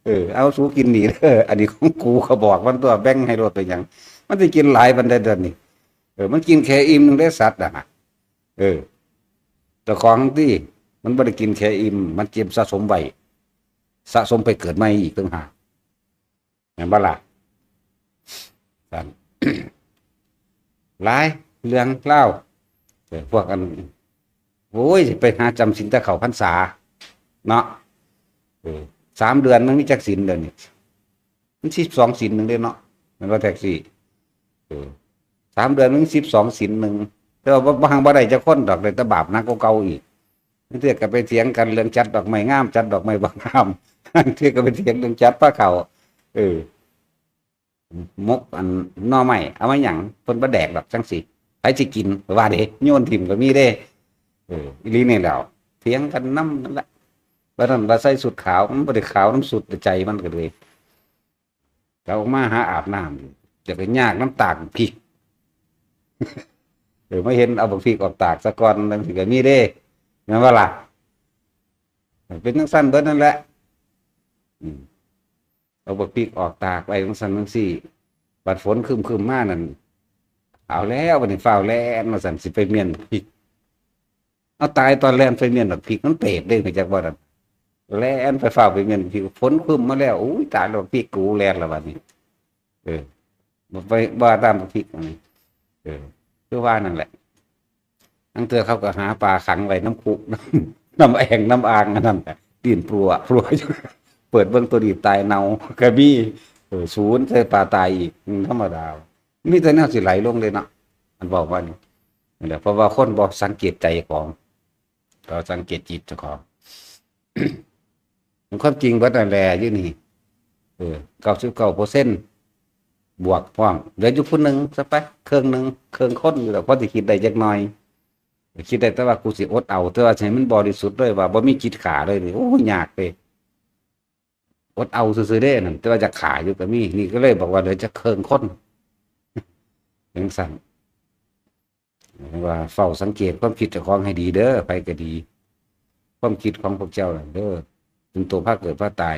เออ เอาสูกินนี่เด้อ อันนี้ของกู ก็บอกมันตัว แบ่งให้โลด เป็นหยัง มันสิกินหลายปานใดเดี๋ยวนี้ เออ มันกินแค่อิ่มหนึ่งได้สัตว์น่ะนะ เออ เจ้าของที่มันบ่ได้กินแค่อิ่ม มันเก็บสะสมไว้ สะสมไปเกิดใหม่อีกต่างหาก แม่นบ่ล่ะ ซั่น หลายเรื่องเล่า เออ พวกอัน โอ้ย ไปหาจำศีลแต่เข้าพรรษา เนาะ เออ สามเดือนมันมีจักศีลเดี๋ยวนี้ มันสิบสองศีลหนึ่งเด้เนาะ แม่นบ่แท็กซี่ เออ สามเดือนมันสิบสองศีลหนึ่ง แต่ว่าบ่ บ่ บ่ได้จักคนดอก ได้แต่บาปหนักกว่าเก่าอีก บางเทื่อก็ไปเถียงกันเรื่องจัดดอกไม้งาม จัดดอกไม้บ่งาม บางเทื่อก็ไปเถียงเรื่องจัดพาเข้า เออ หมกอันหน่อไม้ เอามาหยัง เพิ่นบ่แดกดอกจั่งซี้ ไผสิกิน ว่าเด้ โยนถิ่มก็มีเด้ เออ อีหลีนี่แหล้ว เถียงกันนำนั่นแหละ ว่านั่นว่าใส่ชุดขาว มันบ่ได้ขาวนำชุด แต่ใจมันก็เลย ก็ออกมาหาอาบน้ำ อยากไปยากนำตากพริก เออ มาเห็นเอาบักพริกออกตากซะก่อน จั่งซี้ก็มีเด้ แม่นบ่ล่ะ เป็นจั่งซั้นเบิดนั่นแหละ อืม เอาบักพริกออกตากไว้จั่งซั้นจั่งซี้ บัดฝนครึ้มๆมานั่น เอาแล้ว บัดนี้ฟ้าวแล่นว่าซั่น สิไปเมี้ยนพริก เอา ตายตอนแล่นไปเมี้ยนบักพริก มันเปรตเด้ รู้จักบ่นั่น แล่นไปฟ้าวไปเมี้ยนพริก ฝนครึ้มมาแล้ว อุ้ย ตายแล้ว บักพริกกู แล่นแล้วบัดนี้ เออ บ่ไป บ่ตามบักพริก อันนี้ เออ คือว่านั่นแหละ ลางเทื่อเขาก็หาปลาขังไว้นำคุ นำ นำแอ่งนำอ่างอันนั้นน่ะ ดิ้นปลัวปลัวอยู่ เปิดเบิ่งตัวนี้ตายเน่าก็มี เออ ศูนย์ใส่ปลาตายอีก อืม ธรรมดา มีแต่แนวสิไหลลงเลยเนาะ อันเว้ามานี่ นั่นแหละ เพราะว่าคนบ่สังเกตใจของ เราสังเกตจิตเจ้าของ มันความจริงเบิดนั่นแหละอยู่นี่ เออ เก้าสิบเก้าเปอร์เซ็นต์ บวกพร้อม เหลืออยู่ผู้หนึ่งซะไป เครื่องหนึ่ง เครื่องคนอยู่แล้ว พอสิคิดได้จักหน่อย คิดได้แต่ว่ากูสิอดเอา แต่ว่าให้มันบริสุทธิ์เลย ว่าบ่มีจิตฆ่าเลยนี่ โอ้ย ยากเด้ อดเอาซื่อๆเด้นั่น แต่ว่าอยากฆ่าอยู่ก็มี นี่ก็เลยบอกว่าเหลือจักเครื่องคน จั่งซั้น ว่าเฝ้าสังเกตความคิดเจ้าของให้ดีเด้อ ไผก็ดี ความคิดของพวกเจ้านั่นเด้อ เป็นตัวพาเกิดพาตาย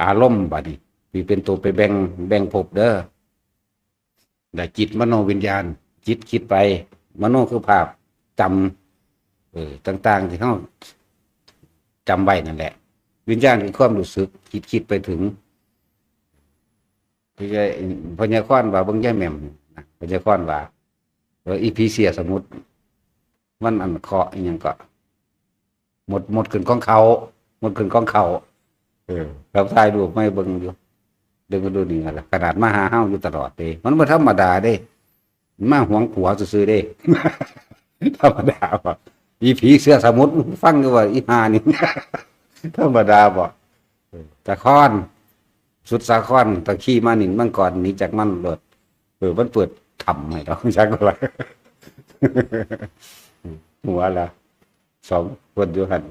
อารมณ์บัดนี้ สิเป็นตัวไปแบ่ง แบ่งภพเด้อ และจิตมโนวิญญาณ จิตคิดไป มโนคือภาพจำ เออ ต่างๆที่เฮาจำไว้นั่นแหละ วิญญาณคือความรู้สึก จิตคิดไปถึง พญา พญาคอนว่า เบิ่งยายแหม่มนะ พญาคอนว่า เออ อีผีเสียสมุทร มันอันเคาะอีหยังก็ หมด หมดขึ้นของเขา หมดขึ้นของเขา เออ เราถ่ายรูปมาให้เบิ่งอยู่ เดี๋ยวก็ดูนี่แหละ ขนาดมาหาเฮาอยู่ตลอดเด้ มันบ่ธรรมดาเด้ มาหวงผัวซื่อๆเด้ ธรรมดาบ่ อีผีเสื้อสมุทร ฟังอยู่ว่าอีห่านี่ ธรรมดาบ่ เออ ตะคอน สุดสาคร ตะขี้มานินมังกร หนีจากมันโลด เออ มันเปิดถ้ำให้เรา จักว่า หัวละ สองคนอยู่หั่น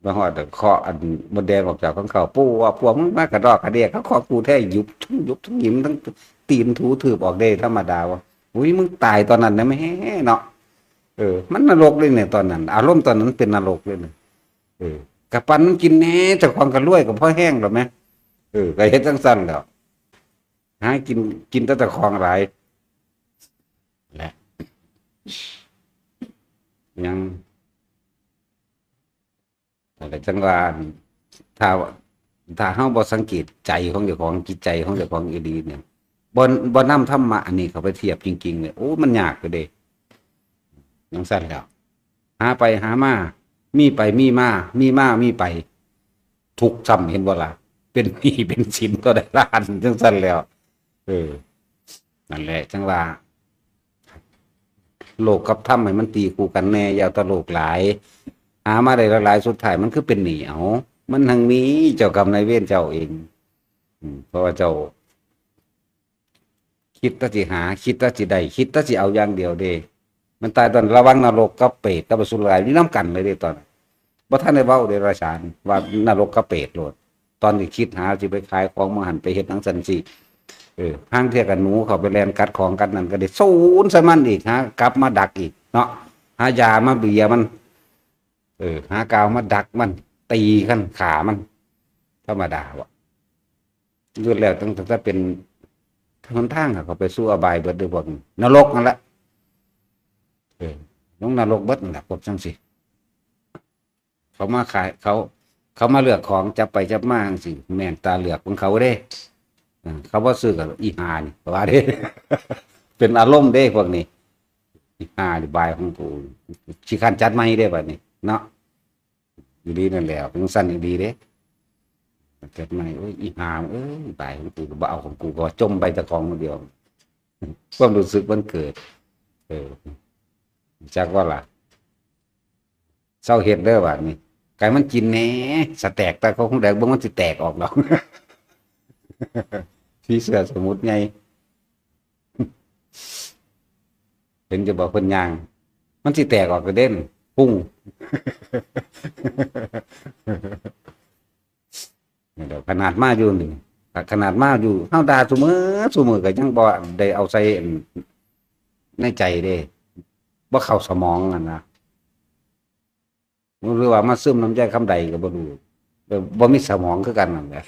มาฮอดเคาะอันมดแดงออกจากของเขา ปู่ว่า พวกมึงมากระดอกกระเดีย เขาเคาะกูแท้ ยุบทั้งยุบทั้งหยิมทั้งตีนถูถืบออกเด้ ธรรมดาว่า อุ้ย มึงตายตอนนั้นนะแม่เนาะ เออ มันนรกเลยเนี่ยตอนนั้น อารมณ์ตอนนั้นเป็นนรกเลยเนี่ย เออ กะปันมันกินแหน่ เจ้าของกะรวยกะพอแฮงแล้วแหม เออ กะเฮ็ดจั่งซั้นแล้ว หากิน กินแต่เจ้าของหลาย แหละ ยัง แต่จั่งว่า ถ้า ถ้าเฮาบ่สังเกตใจของเจ้าของ จิตใจของเจ้าของอีหลีเนี่ย บ่ บ่นำธรรมะอันนี้เข้าไปเทียบจริงๆเนี่ย โอ้ มันยากอยู่เด้ จั่งซั้นแล้ว หาไปหามา มีไปมีมา มีมามีไป ทุกข์ซ้ำ เห็นบ่ล่ะ เป็นหนี้เป็นสินต่อได้ล้าน จั่งซั้นแล้ว เออ นั่นแหละ จั่งว่า โลกกับธรรมให้มันตีคู่กันแหน่ อย่าเอาแต่โลกหลาย หามาได้หลายๆ สุดท้ายมันคือเป็นหนี้เอา มันทั้งมีเจ้ากรรมนายเวรเจ้าเอง อืม เพราะว่าเจ้า คิดแต่สิหา คิดแต่สิได้ คิดแต่สิเอาอย่างเดียวเด้ มันตายตอนระหว่างนรกกับเปรตกับอสุรกายอยู่นำกันเลยเด้ตอนนั้น บ่ทันได้เว้าเดรัจฉาน ว่านรกกับเปรตโลด ตอนนี้คิดหาสิไปขายของหม่องหั่น ไปเฮ็ดหยังซั่นสิ เออ ห่างเทื่อกับหนูเข้าไปแล่นกัดของกัดนั่นก็ได้ สูนใส่มันอีก หากลับมาดักอีกเนาะ หายามาเบียมัน เออ หากาวมาดักมัน ตีกัน ฆ่ามัน ธรรมดาบ่ เลือดแล้วตั้งแต่เป็นหนทางอะ เขาไปสู่อบายเบิดเด้อพวกนี้ นรกนั่นแหละ เออ ลงนรกเบิดนั่นแหละ พวกจั่งซี้ เขามาขาย เขา เขามาเลือกของ จับไปจับมาจั่งซี้ แม่นตาเลือกของเขาเด้ เออ เขาบ่ซื้อกับอีห่านี่ ว่าเด้ เป็นอารมณ์เด้พวกนี้ อีห่านี่บายของกู ขี้คร้านจัดใหม่เด้บัดนี้ เนาะ อีหลีนั่นแหละ จั่งซั้นอีหลีเด้ จัดใหม่ โอ้ย อีห่า เอ้ย บายของกูก็บ่เอาของกู ก็จมไปเจ้าของคนเดียว ความรู้สึกมันเกิด เออ จักว่าล่ะ เซาเฮ็ดเด้อบัดนี้ ไก่มันกินแหน่ สแต็ก แต่เขาคงแดกเบิ่งมันสิแตกออกดอก ผีเสื้อสมุทรใหญ่ เห็นจะบอกเพิ่นย่าง มันสิแตกออกกระเด็น ปุ้ง นี่แหละ ขนาดมาอยู่นี่ ขนาดมาอยู่ เฮาด่าซุมื้อซุมื้อก็ยังบ่ได้เอาใส่ในใจเด้ บ่เข้าสมองหั่นนะ หรือว่ามาซึมน้ำยายคำใดก็บ่รู้ เออ บ่มีสมองคือกันนั่นแหละ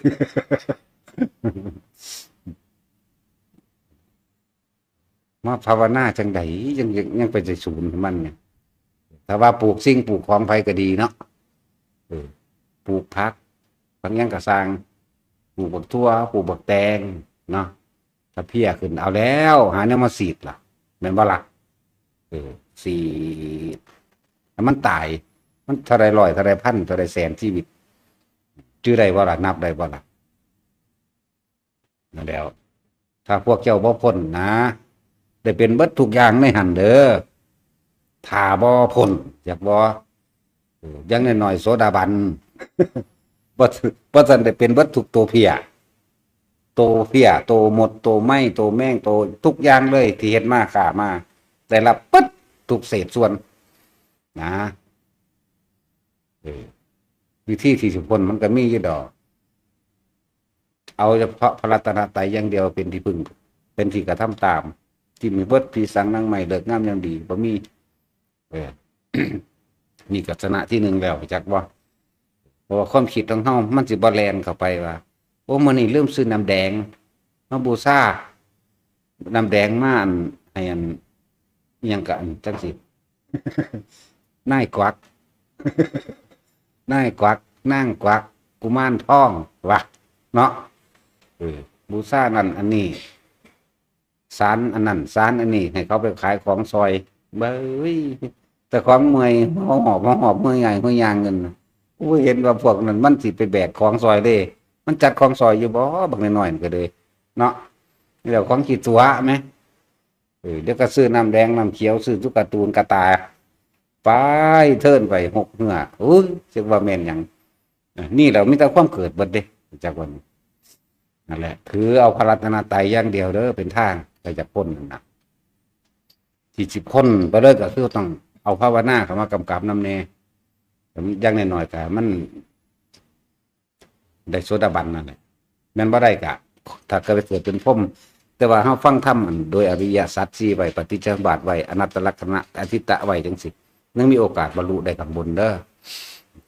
มาภาวนาจั่งใด ยัง ยัง ยังไปใส่ศูนย์มันเนี่ย ถ้าว่าปลูกสิ่งปลูกของไผก็ดีเนาะ เออ ปลูกผัก ผักหยังก็ซ่าง ปลูกบักถั่ว ปลูกบักแตง เนาะ ถ้าเพี้ยขึ้น เอาแล้ว หาแนวมาสีดล่ะ แม่นบ่ล่ะ เออ สีด ให้มันตาย มันเท่าใดร้อย เท่าใดพัน เท่าใดแสนชีวิต จื่อได้บ่ล่ะ นับได้บ่ล่ะ นั่นแหล้ว ถ้าพวกเจ้าบ่พ้นนะ ได้เป็นเบิดทุกอย่างในหั่นเด้อ ถ้าบ่พ้น อยากบ่ เออ อย่างน้อยๆ โสดาบัน บ่ บ่ซั้นได้เป็นเบิดทุกตัวเพี้ย โตเพี้ย โตมด โตไม้ โตแมง โตทุกอย่างเลย ที่เฮ็ดมา ฆ่ามา ได้รับเบิดทุกเศษส่วน นะ เออ วิธีที่สิพ้นมันก็มีอยู่ดอก เอาเฉพาะพระรัตนตรัยอย่างเดียวเป็นที่พึ่ง เป็นที่กระทำตาม ที่มีเบิด ผีสางนางไม้ ฤกษ์งามยามดี บ่มี เออ นี่ก็ชนะที่หนึ่งแล้ว จักบ่ เพราะว่าความคิดของเฮามันสิบ่แล่นเข้าไปว่า โอ้ มื้อนี้ลืมซื้อน้ำแดงมาบูชา น้ำแดงมาอัน ให้อัน อิหยังกะอันจังสิ นายกวัก นายกวัก นางกวัก กุมารทอง วะ เนาะ เออ บูชานั่นอันนี้ สารอันนั้น สารอันนี้ ให้เขาไปขายของซอย เบ้ย แต่ของเมื่อย หัวหอบ หัวหอบ เมื่อยง่าย หัวยางเงิน กูเห็นว่าพวกนั้นมันสิไปแบกของซอยเด้ มันจัดของซอยอยู่บ่ บักน้อยๆ มันก็เลย เนาะ แล้วของขี้ตั๋วแหม เออ เดี๋ยวก็ซื้อน้ำแดงน้ำเขียว ซื้อตุ๊กตา ตุ๊กตา ไปเทิ่นไปหกเฮือ อุ้ย จักว่าแม่นหยัง อ่ะ นี่แหละมีแต่ความเกิดเบิดเด้ จักว่านี่ นั่นแหละ ถือเอาพระรัตนตรัยอย่างเดียวเด้อ เป็นทางไปจากพ้นนั่นนะ ที่สิพ้นไปเลยก็คือต้องเอาภาวนาเข้ามากำกับนำแน่ อย่างน้อยๆ ก็มัน ได้โสดาบันนั่นแหละ แม่นบ่ได้ก็ ถ้าก็ไปเกิดเป็นพรหม แต่ว่าเฮาฟังธรรมอันโดยอริยสัจสี่ไว้ ปฏิจจสมุปบาทไว้ อนัตตลักษณะ อทิฏฐะไว้จังซี่ ยังมีโอกาสบรรลุได้ข้างบนเด้อ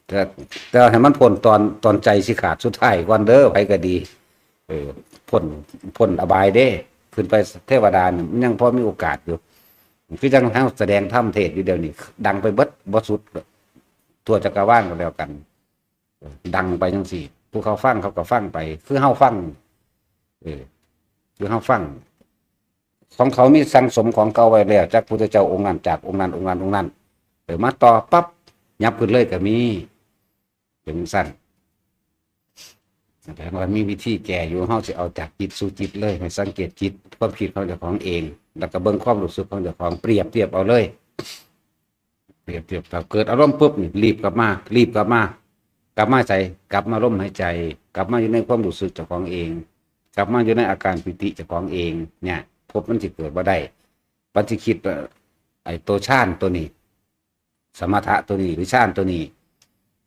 แต่ แต่ให้มันพ้นตอน ตอนใจสิขาดสุดท้ายก่อนเด้อ ไผก็ดี เออ พ้น พ้นอบายเด้ ขึ้นไปเทวดานี่มันยังพอมีโอกาสอยู่ คือจั่งเฮาแสดงธรรมเทศน์อยู่เดี๋ยวนี้ ดังไปเบิด บ่สุด ทั่วจักรวาลก็แล้วกัน ดังไปจังซี่ ผู้เขาฟังเขาก็ฟังไป คือเฮาฟัง เออ คือเฮาฟัง ของเขามีสั่งสมของเก่าไว้แล้ว จากพุทธเจ้าองค์นั้น จากองค์นั้น องค์นั้น องค์นั้น เออ มาต่อปั๊บ ยับขึ้นเลยก็มี เป็นจั่งซั่น แสดงว่ามีวิธีแก้อยู่ เฮาสิเอาจากจิตสู่จิตเลย ให้สังเกตจิต ความคิดของเจ้าของเอง แล้วก็เบิ่งความรู้สึกของเจ้าของ เปรียบเทียบเอาเลย เปรียบเทียบ ถ้าเกิดอารมณ์ปุ๊บนี่ รีบกลับมา รีบกลับมา กลับมาใส กลับมาลมหายใจ กลับมาอยู่ในความรู้สึกเจ้าของเอง กลับมาอยู่ในอาการปีติเจ้าของเอง เนี่ย ภพมันสิเกิดบ่ได้ มันสิคิดว่า ไอ้ตัวฌานตัวนี้ สมถะตัวนี้ หรือฌานตัวนี้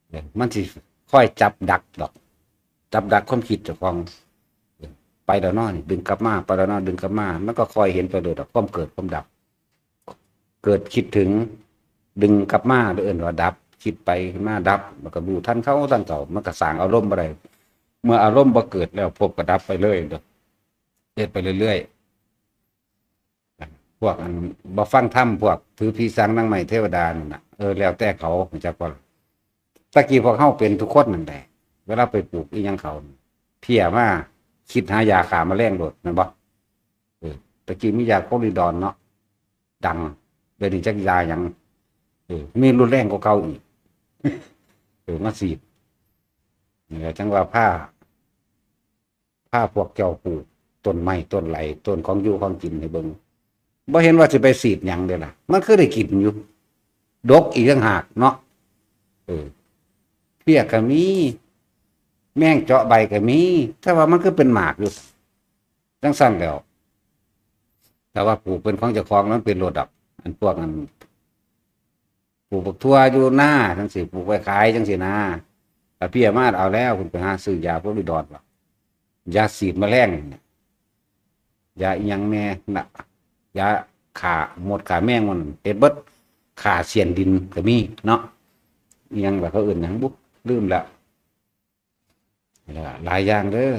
เนี่ย มันสิคอยจับดักดอก จับดักความคิดเจ้าของ ไปแล้วเนาะนี่ ดึงกลับมา ไปแล้วเนาะ ดึงกลับมา มันก็คอยเห็นไปเลยดอก ความเกิดความดับ เกิดคิดถึง ดึงกลับมา เอิ้นว่าดับ คิดไปมาดับ มันก็รู้ทันเขาทันเขา มันก็สร้างอารมณ์บ่ได้ เมื่ออารมณ์บ่เกิดแล้ว ภพก็ดับไปเลยดอก เฮ็ดไปเรื่อยๆ พวกอันบ่ฟังธรรม พวกถือผีสางนางไม้เทวดานั่นน่ะ เออ แล้วแต่เขา จักว่า ตะกี้พวกเฮาเป็นทุกคนนั่นแหละ เวลาไปปลูกอีหยังเขา เพี้ยมา คิดหายาฆ่าแมลงโลด แม่นบ่ เออ ตะกี้มียาโคริดอนเนาะ ดัง เดี๋ยวนี้จักยาหยัง เออ มีรุนแรงกว่าเก่าอีก เออ มาฉีด นี่แหละ จั่งว่าพา พาพวกเจ้าปลูกต้นไม้ต้นไหล ต้นของอยู่ของกินให้เบิ่ง บ่เห็นว่าสิไปฉีดหยังเด้ล่ะ มันคือได้กินอยู่ ดกอีกต่างหากเนาะ เออ เพี้ยก็มี แมงเจาะใบก็มี แต่ว่ามันคือเป็นหมากอยู่ จั่งซั่นแล้ว แต่ว่าปลูกเป็นของเจ้าของมันเป็นโลดดอก อันพวกนั้น ปลูกบักถั่วอยู่นาจั่งซี้ ปลูกไว้ขายจั่งซี้นะ ถ้าเพี้ยมาเอาแล้ว คุณไปหาซื้อยาโคริดอนบ่ ยาฉีดแมลงเนี่ย ยาอีหยังแน่น่ะ ยาฆ่ามดฆ่าแมงมัน เฮ็ดเบิด ฆ่าเสี้ยนดินก็มีเนาะ อีหยังล่ะ เขาเอิ้นหยังบุ ลืมแล้ว หลายอย่างเด้อ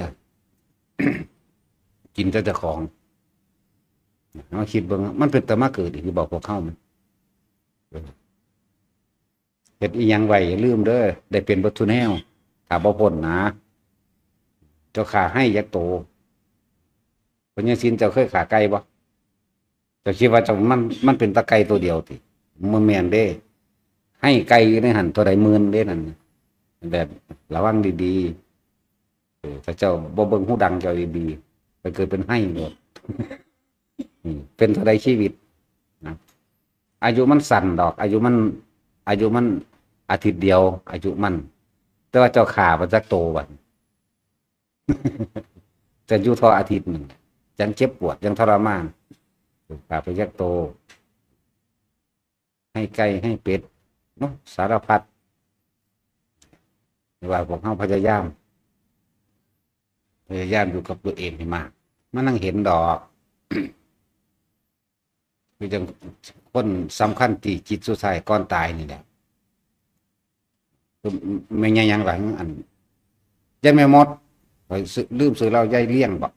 กินแต่เจ้าของ เฮาคิดเบิ่ง มันเป็นตามาเกิดอีกอยู่บ่ พวกเฮามัน เฮ็ดอีหยังไว้อย่าลืมเด้อ ได้เป็นเบิดทุกแนว ถ้าบ่พ้นนะ เจ้าฆ่าไฮ่จักโต พญาศิลป์ เจ้าเคยฆ่าไก่บ่ เจ้าคิดว่าเจ้า มัน มันเป็นตาไก่ตัวเดียวติ บ่แม่นเด้ ไฮ่ไก่อยู่ในหั่นเท่าใดหมื่นเด้นั่น แบบระวังดีๆ เออ ถ้าเจ้าบ่เบิ่งหูดังเจ้าดีๆ ไปเกิดเป็นไฮ่โลด อืม เป็นเท่าใดชีวิตนะ อายุมันสั้นดอก อายุมัน อายุมันอาทิตย์เดียว อายุมัน แต่ว่าเจ้าฆ่าบ่จักโตบัด เ ก็อยู่เท่าอาทิตย์หนึ่ง ยังเจ็บปวด ยังทรมาน ข้าพเจ้าโต ให้ไก่ ให้เป็ด เนาะ สารพัด แต่ว่าพวกเฮาพยายาม พยายามอยู่กับตัวเองให้มาก มันนั่งเห็นดอก คือจังคนสำคัญที่จิตสุดท้ายก่อนตายนี่แหละ คือแม่นหยังหลังอัน ยายแม่มด ข้อยซื้อ ลืมซื้อเหล้ายายเลี้ยงบ่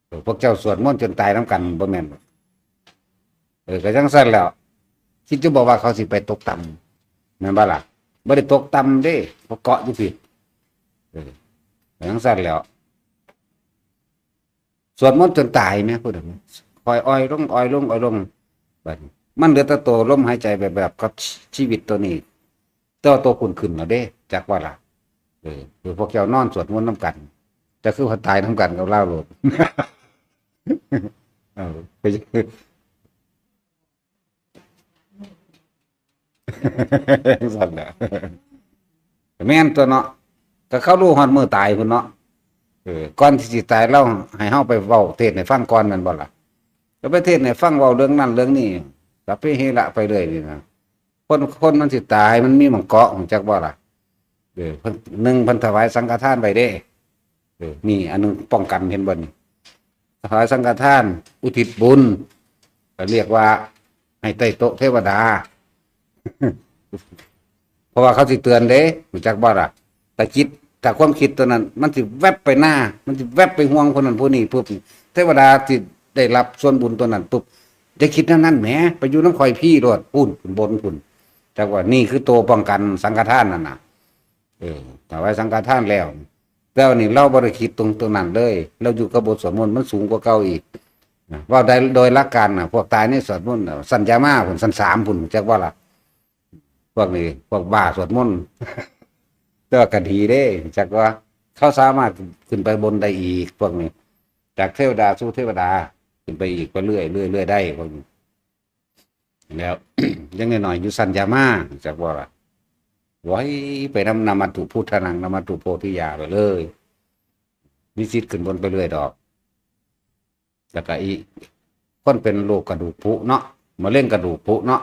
เออ พวกเจ้าสวดมนต์จนตายนำกันบ่แม่นบ่ เออ ก็จั่งซั้นแหล้ว คิดอยู่บ่ว่าเขาสิไปตกต่ำ แม่นบ่ล่ะ บ่ได้ตกต่ำเด้ เขาเกาะอยู่พี้ เออ ก็จั่งซั้นแหล้ว สวดมนต์จนตายแหม พูดถึง ค่อยอ่อยลง อ่อยลง อ่อยลง บัดนี้มันเหลือแต่ตัวลมหายใจแบบ แบบกับชีวิตตัวนี้ แต่ว่าตัวคุณขึ้นแล้วเด้ จักว่าล่ะ เออ คือพวกเจ้านอนสวดมนต์นำกัน แต่คือว่าตายนำกันกับลาวโลด เออ ไป ซั่นแหละ แม่นตัวเนาะ ก็เขารู้ฮอดมื้อตายพุ้นเนาะ เออ ก่อนที่สิตายลาวให้เฮาไปเว้าเทศน์ให้ฟังก่อนแม่นบ่ล่ะ ก็ไปเทศน์ให้ฟัง เว้าเรื่องนั้นเรื่องนี้ สัพเพเหระไปเรื่อยนี่นะ คน คนมันสิตายมันมีหม่องเกาะ ฮู้จักบ่ล่ะ เออ เพิ่น หนึ่ง เพิ่นถวายสังฆทานไว้เด้ เออ นี่อันหนึ่งป้องกัน เห็นบ่นี่ ถวายสังฆทาน อุทิศบุญ ก็เรียกว่าให้ใต้โต๊ะเทวดา เพราะว่าเขาสิเตือนเด้ ฮู้จักบ่ล่ะ แต่จิต แต่ความคิดตัวนั้น มันสิแวบไปหน้า มันสิแวบไปห่วงคนนั้นผู้นี้ปุ๊บ เทวดาสิได้รับส่วนบุญตัวนั้นปุ๊บ อย่าคิดแนวนั้นแหม ไปอยู่นำข่อยพี้โลด พู้น ขึ้นบนพู้น จักว่านี่คือตัวป้องกันสังฆทานนั่นน่ะ เออ ถวายสังฆทานแล้ว แต่ว่านี่ลาวบ่ได้คิดตรง ตรงนั้นเลย ลาวอยู่กับบทสวดมนต์ มันสูงกว่าเก่าอีก นะ เว้าได้โดยหลักการน่ะ พวกตายในสวดมนต์น่ะ ชั้นยามาพู้น ชั้นสามพู้น จักว่าล่ะ พวกนี้ พวกบ้าสวดมนต์ แต่ว่าก็ดีเด้ จักว่าเขาสามารถขึ้นไปบนได้อีก พวกนี้ จากเทวดาสู่เทวดา ขึ้นไปอีก ไปเรื่อย เรื่อย เรื่อยได้ พวกนี้ แล้ว ยังน้อยๆ อยู่ชั้นยามา จักว่าล่ะ ไหวไปนำ นมัตถุพุทธานัง นมัตถุโพธิยาไปเลย มีสิทธิ์ขึ้นบนไปเรื่อยดอก แล้วก็อีก คนเป็นโรคกระดูกผุเนาะ มะเร็งกระดูกผุเนาะ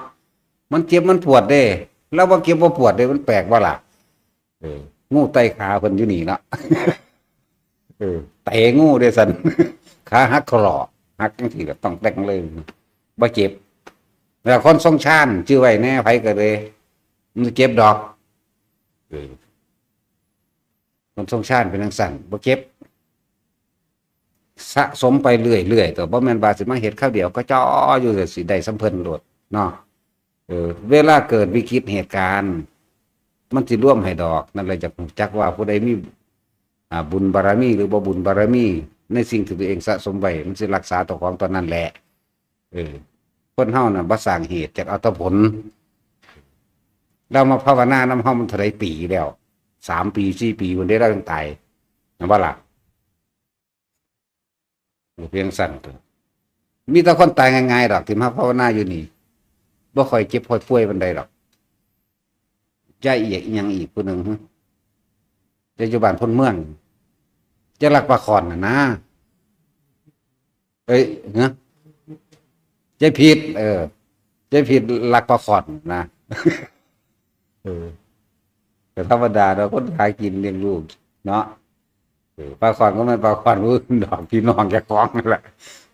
มันเจ็บมันปวดเด้ ลาวบ่เจ็บบ่ปวดเด้ มันแปลกบ่ล่ะ เออ งูไต่ขาเพิ่นอยู่นี่เนาะ เออ เตะงูเด้ซั่น ขาหักข้อหล่อ หักจั่งซี้ก็ต้องแต่งเลย บ่เจ็บ แล้วคนทรงฌาน จื่อไว้แน่ ไผก็เลย มันสิเจ็บดอก เออ คนทรงฌานเป็นจั่งซั้น บ่เจ็บ สะสมไปเรื่อยๆ ตัว บ่แม่นว่าสิมาเฮ็ดคราวเดียวก็จ่ออยู่ สิได้ส่ำเพิ่นโลดเนาะ เออ เวลาเกิดวิกฤตเหตุการณ์ มันสิรวมให้ดอก นั่นแหละ จักรู้จักว่าผู้ใดมี อ่า บุญบารมีหรือบ่บุญบารมี ในสิ่งที่ตัวเองสะสมไว้ มันสิรักษาเจ้าของตอนนั้นแหละ เออ คนเฮาน่ะบ่สร้างเหตุ จักเอาแต่ผล ลาวมาภาวนานำเฮามันเท่าใดปีแล้ว สามปี สี่ปีพุ้นเด้ ลาวจั่งตาย แม่นบ่ล่ะ เพียงซั่นตัว มีแต่คนตายง่ายๆดอก ที่มาภาวนาอยู่นี่ บ่ค่อยเจ็บค่อยป่วยปานใดดอก ยายอีก อีหยังอีกผู้หนึ่ง ฮะ ยายอยู่บ้านโพนเมือง ยายลักปลาข่อนน่ะนะ เอ้ย ฮะ ยายผิด เออ ยายผิดลักปลาข่อนนะ เออ ก็ธรรมดาเนาะ คนหากินเลี้ยงลูกเนาะ เออ ปลาข่อนก็แม่นปลาข่อนผู้อื่นดอก พี่น้องเจ้าของนั่นแหละ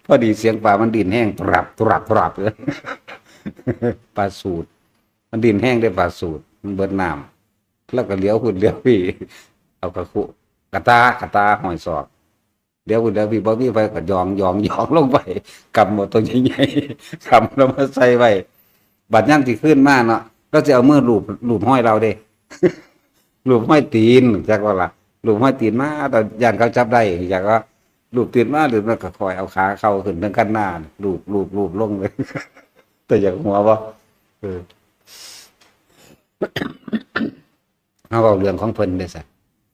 พอดีเสียงปลามันดิ้นแฮง ตรับ ตรับ ตรับ ปลาสูด มันดิ้นแฮงเด้ ปลาสูด มันเบิดน้ำ แล้วก็เหลียวพุ้นเหลียวพี้ เอากะคุ กะตา กะตาห้อยศอก เหลียวพุ้นเหลียวพี้ บ่มีไผก็หย่อง หย่อง หย่องลงไป กำเอาตัวใหญ่ๆ กำแล้วมาใส่ไว้ บัดยามสิคืนมาเนาะ ลาวสิเอามือลูบ ลูบฮอยลาวเด้ ลูบฮอยตีน จักว่าล่ะ ลูบฮอยตีนมา แต่ย่านเขาจับได้ จักว่า ลูบตีนมา ลูบมาก็ค่อยเอาขาเข่าขึ้นเทิงคันนา ลูบ ลูบ ลูบลงเลย แต่อยากหัวบ่ เออ เฮาเว้าเรื่องของเพิ่นเด้อซะ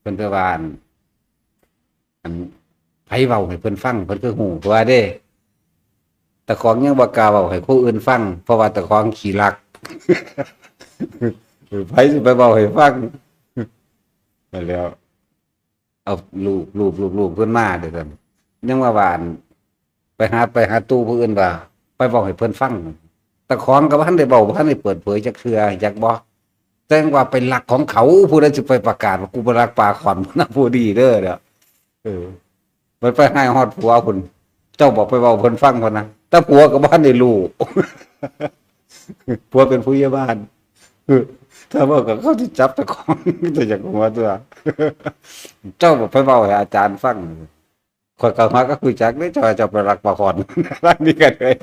เพิ่นไปว่าอัน อัน ไผเว้าให้เพิ่นฟัง เพิ่นคือฮู้ เพราะว่าเด้ เจ้าของยังบ่กล้าเว้าให้ผู้อื่นฟัง เพราะว่าเจ้าของขี้ลัก เออ ไผสิไปเว้าให้ฟัง นั่นแหล้ว เอาลูบลูบลูบลูบขึ้นมาเด้อซั่น ยังว่าว่าอัน ไปหา ไปหาตู่ผู้อื่นว่า ไปเว้าให้เพิ่นฟัง แต่ของก็บ่ทันได้เว้า บ่ทันได้เปิดเผยจักเทื่อ จักบ่ แต่ว่าไปลักของเขา ผู้ใดสิไปประกาศว่ากูไปลักปลาขอน นะ ผู้ดีเด้อเด้อ เออ ไป ไปให้ฮอดผัวพุ้น เจ้าบอกไปเว้าเพิ่นฟังพุ้นนะ แต่ผัวก็บ่ทันได้รู้ ผัวเป็นผู้ใหญ่บ้าน ถ้าเว้ากับเขาสิจับเจ้าของ แต่อยากหัวตัว เจ้าบอกไปเว้าให้อาจารย์ฟัง ข้อยก็มาก็รู้จักเด้ เจ้า เจ้าไปลักปลาขอน ร้านนี้กันเลย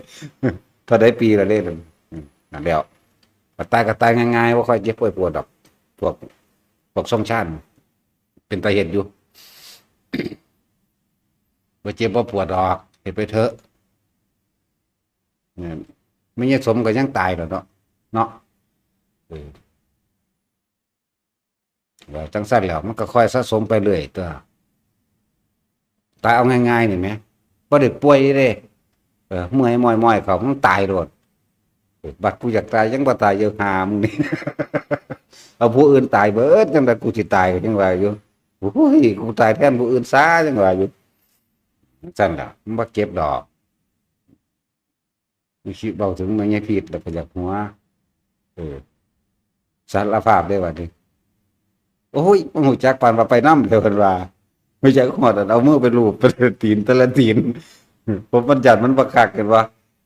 เท่าใดปีละเด้ อืม นั่นแล้ว ก็ตายก็ตายง่ายๆ บ่ค่อยเจ็บป่วยปวดดอก พวก พวกทรงชาญ เป็นตาเฮ็ดอยู่ บ่เจ็บบ่ปวดดอก เฮ็ดไปเถอะ เนี่ย แม่ยายสมก็ยังตายแล้วเนาะ เนาะ เออ ว่าจั่งซั้นแล้ว มันก็ค่อยสะสมไปเรื่อยตั๊ว ตายเอาง่ายๆ นี่แหม บ่ได้ป่วยเด้ เออ เมื่อยม้อยๆ เข้า มันตายโลด เออ บัดกูอยากตายยังบ่ตายอยู่ ห่ามึงนี่ เอาผู้อื่นตายเบิด จั่งใดกูสิตายก็ยังว่าอยู่ โอ้ย กูตายแทนผู้อื่นซะ ยังว่าอยู่ จั่งซั้นล่ะ มันบ่เจ็บดอก มันคิดเว้าถึงแม่ยายพิษแล้วก็อยากหัว เออ สารภาพได้บัดนี้ โอ้ย บ่ฮู้จักปานว่าไปนำเด้อ เพิ่นว่า ฮู้จักฮอดอันเอามือไปลูบ ไปตีนแต่ละตีน เพราะมันย้านมันบ่คัก เห็นบ่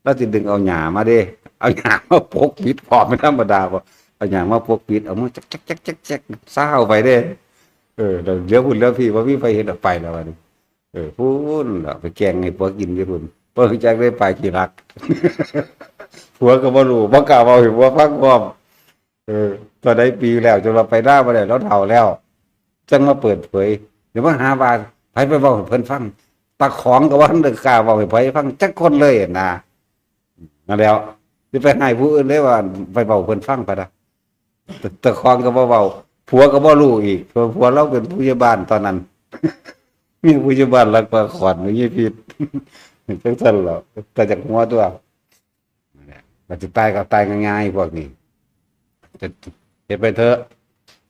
ลาวสิดึงเอาหญ้ามาเด้ เอาหญ้ามาปกปิดพร้อม เป็นธรรมดาบ่ เอาหญ้ามาปกปิด เอามือจักๆๆๆ ซาวไปเด้ เออ แล้วเหลือพุ้นเหลือพี้ บ่มีไผเห็น เอาไปแล้วบัดนี้ เออ พุ้นล่ะ ไปแกงให้ผัวกินอยู่พุ้น บ่ฮู้จักได้ปลาขี้รัก ผัวก็บ่รู้ บ่กล้าเว้าให้ผัวฟังพร้อม เออ เท่าใดปีแล้ว จนว่าไปนาบ่ได้ ลาวเฒ่าแล้ว จั่งมาเปิดเผย เดี๋ยวมาหาว่า ไผไปเว้าให้เพิ่นฟัง ตาของก็บ่ทันได้กล้าเว้าให้ไผฟังจักคนเลยนะ นั่นแหล้ว สิไปให้ผู้อื่นได้ว่า ไปเว้าเพิ่นฟังไปนะ แต่ แต่ของก็บ่เว้า ผัวก็บ่รู้อีก เพราะผัวลาวเป็นผู้ใหญ่บ้านตอนนั้น มีผู้ใหญ่บ้านลักปลาขอน มีพิษ จั่งซั้นแหล้ว แต่อยากหัวตั๊ว นั่นแหละ ก็สิตายก็ตายง่ายๆ พวกนี้ จะเฮ็ดไปเถอะ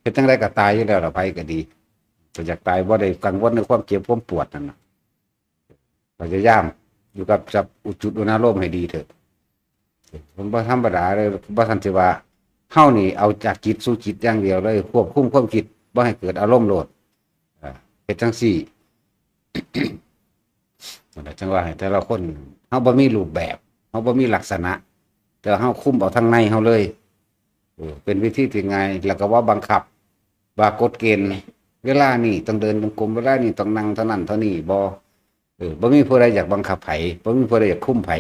เฮ็ดจั่งใดก็ตายอยู่แล้วล่ะ ไผก็ดี ก็อยากตาย บ่ได้กังวลในความเจ็บความปวดนั่นน่ะ พยายามอยู่กับ กับอุจุดอุณาโลมให้ดีเถอะ มันบ่ธรรมดาเลย บ่ทันสิว่า เฮานี่เอาจากจิตสู่จิตอย่างเดียวเลย ควบคุมความคิด บ่ให้เกิดอารมณ์โลด อ่า เฮ็ดจั่งซี้ นั่นแหละ จั่งว่าให้แต่ละคน เฮาบ่มีรูปแบบ เฮาบ่มีลักษณะ แต่เฮาคุมเอาทางในเฮาเลย เออ เป็นวิธีที่ง่าย แล้วก็บ่บังคับ ว่ากฎเกณฑ์ เวลานี้ต้องเดินจงกรม เวลานี้ต้องนั่งเท่านั้นเท่านี้ บ่ เออ บ่มีผู้ใดอยากบังคับไผ บ่มีผู้ใดอยากคุมไผ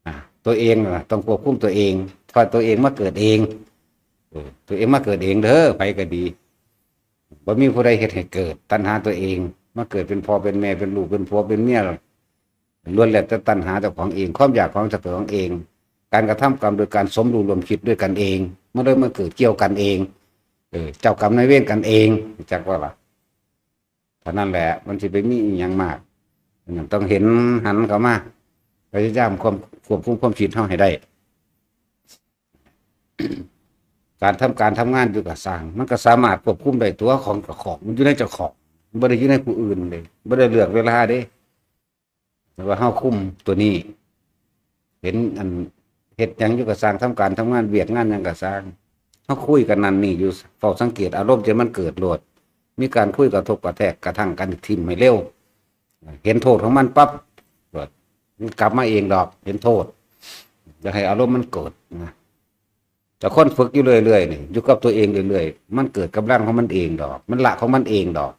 อ่า ตัวเองน่ะต้องควบคุมตัวเอง เพราะตัวเองมาเกิดเอง เออ ตัวเองมาเกิดเองเด้อ ไผก็ดี บ่มีผู้ใดเฮ็ดให้เกิด ตัณหาตัวเอง มาเกิดเป็นพ่อเป็นแม่ เป็นลูก เป็นผัวเป็นเมีย ล้วนแล้วแต่ตัณหาเจ้าของเอง ความอยากของเจ้าของเอง การกระทำกรรมโดยการสมรู้ร่วมคิดด้วยกันเอง มันเลยมาเกิดเกี่ยวกันเอง เออ เจ้ากรรมนายเวรกันเอง จักว่าล่ะ เท่านั้นแหละ มันสิไปมีอีหยังมาก อันนั้นต้องเห็นหันเข้ามา พยายามความ ควบคุมความคิดเฮาให้ได้ การทำการทำงานอยู่กับสร้าง มันก็สามารถควบคุมได้ตั๊ว ของกับของ มันอยู่ในเจ้าของ มันบ่ได้อยู่ในผู้อื่นเลย บ่ได้เลือกเวลาเด้ แต่ว่าเฮาคุมตัวนี้ เห็นอัน เฮ็ดหยังอยู่กับสร้าง ทำการทำงาน เวียกงานหยังกับสร้าง เฮาคุยกันนั่นนี่อยู่ เฝ้าสังเกตอารมณ์ที่มันเกิดโลด มีการคุยกระทบกระแทกกระทั่งกัน ถิ่มให้เร็ว เห็นโทษของมันปั๊บ โลด มันกลับมาเองดอก เห็นโทษ อย่าให้อารมณ์มันเกิดนะ แต่คนฝึกอยู่เรื่อยๆ นี่ อยู่กับตัวเองเรื่อยๆ มันเกิดกำลังของมันเองดอก มันละของมันเองดอก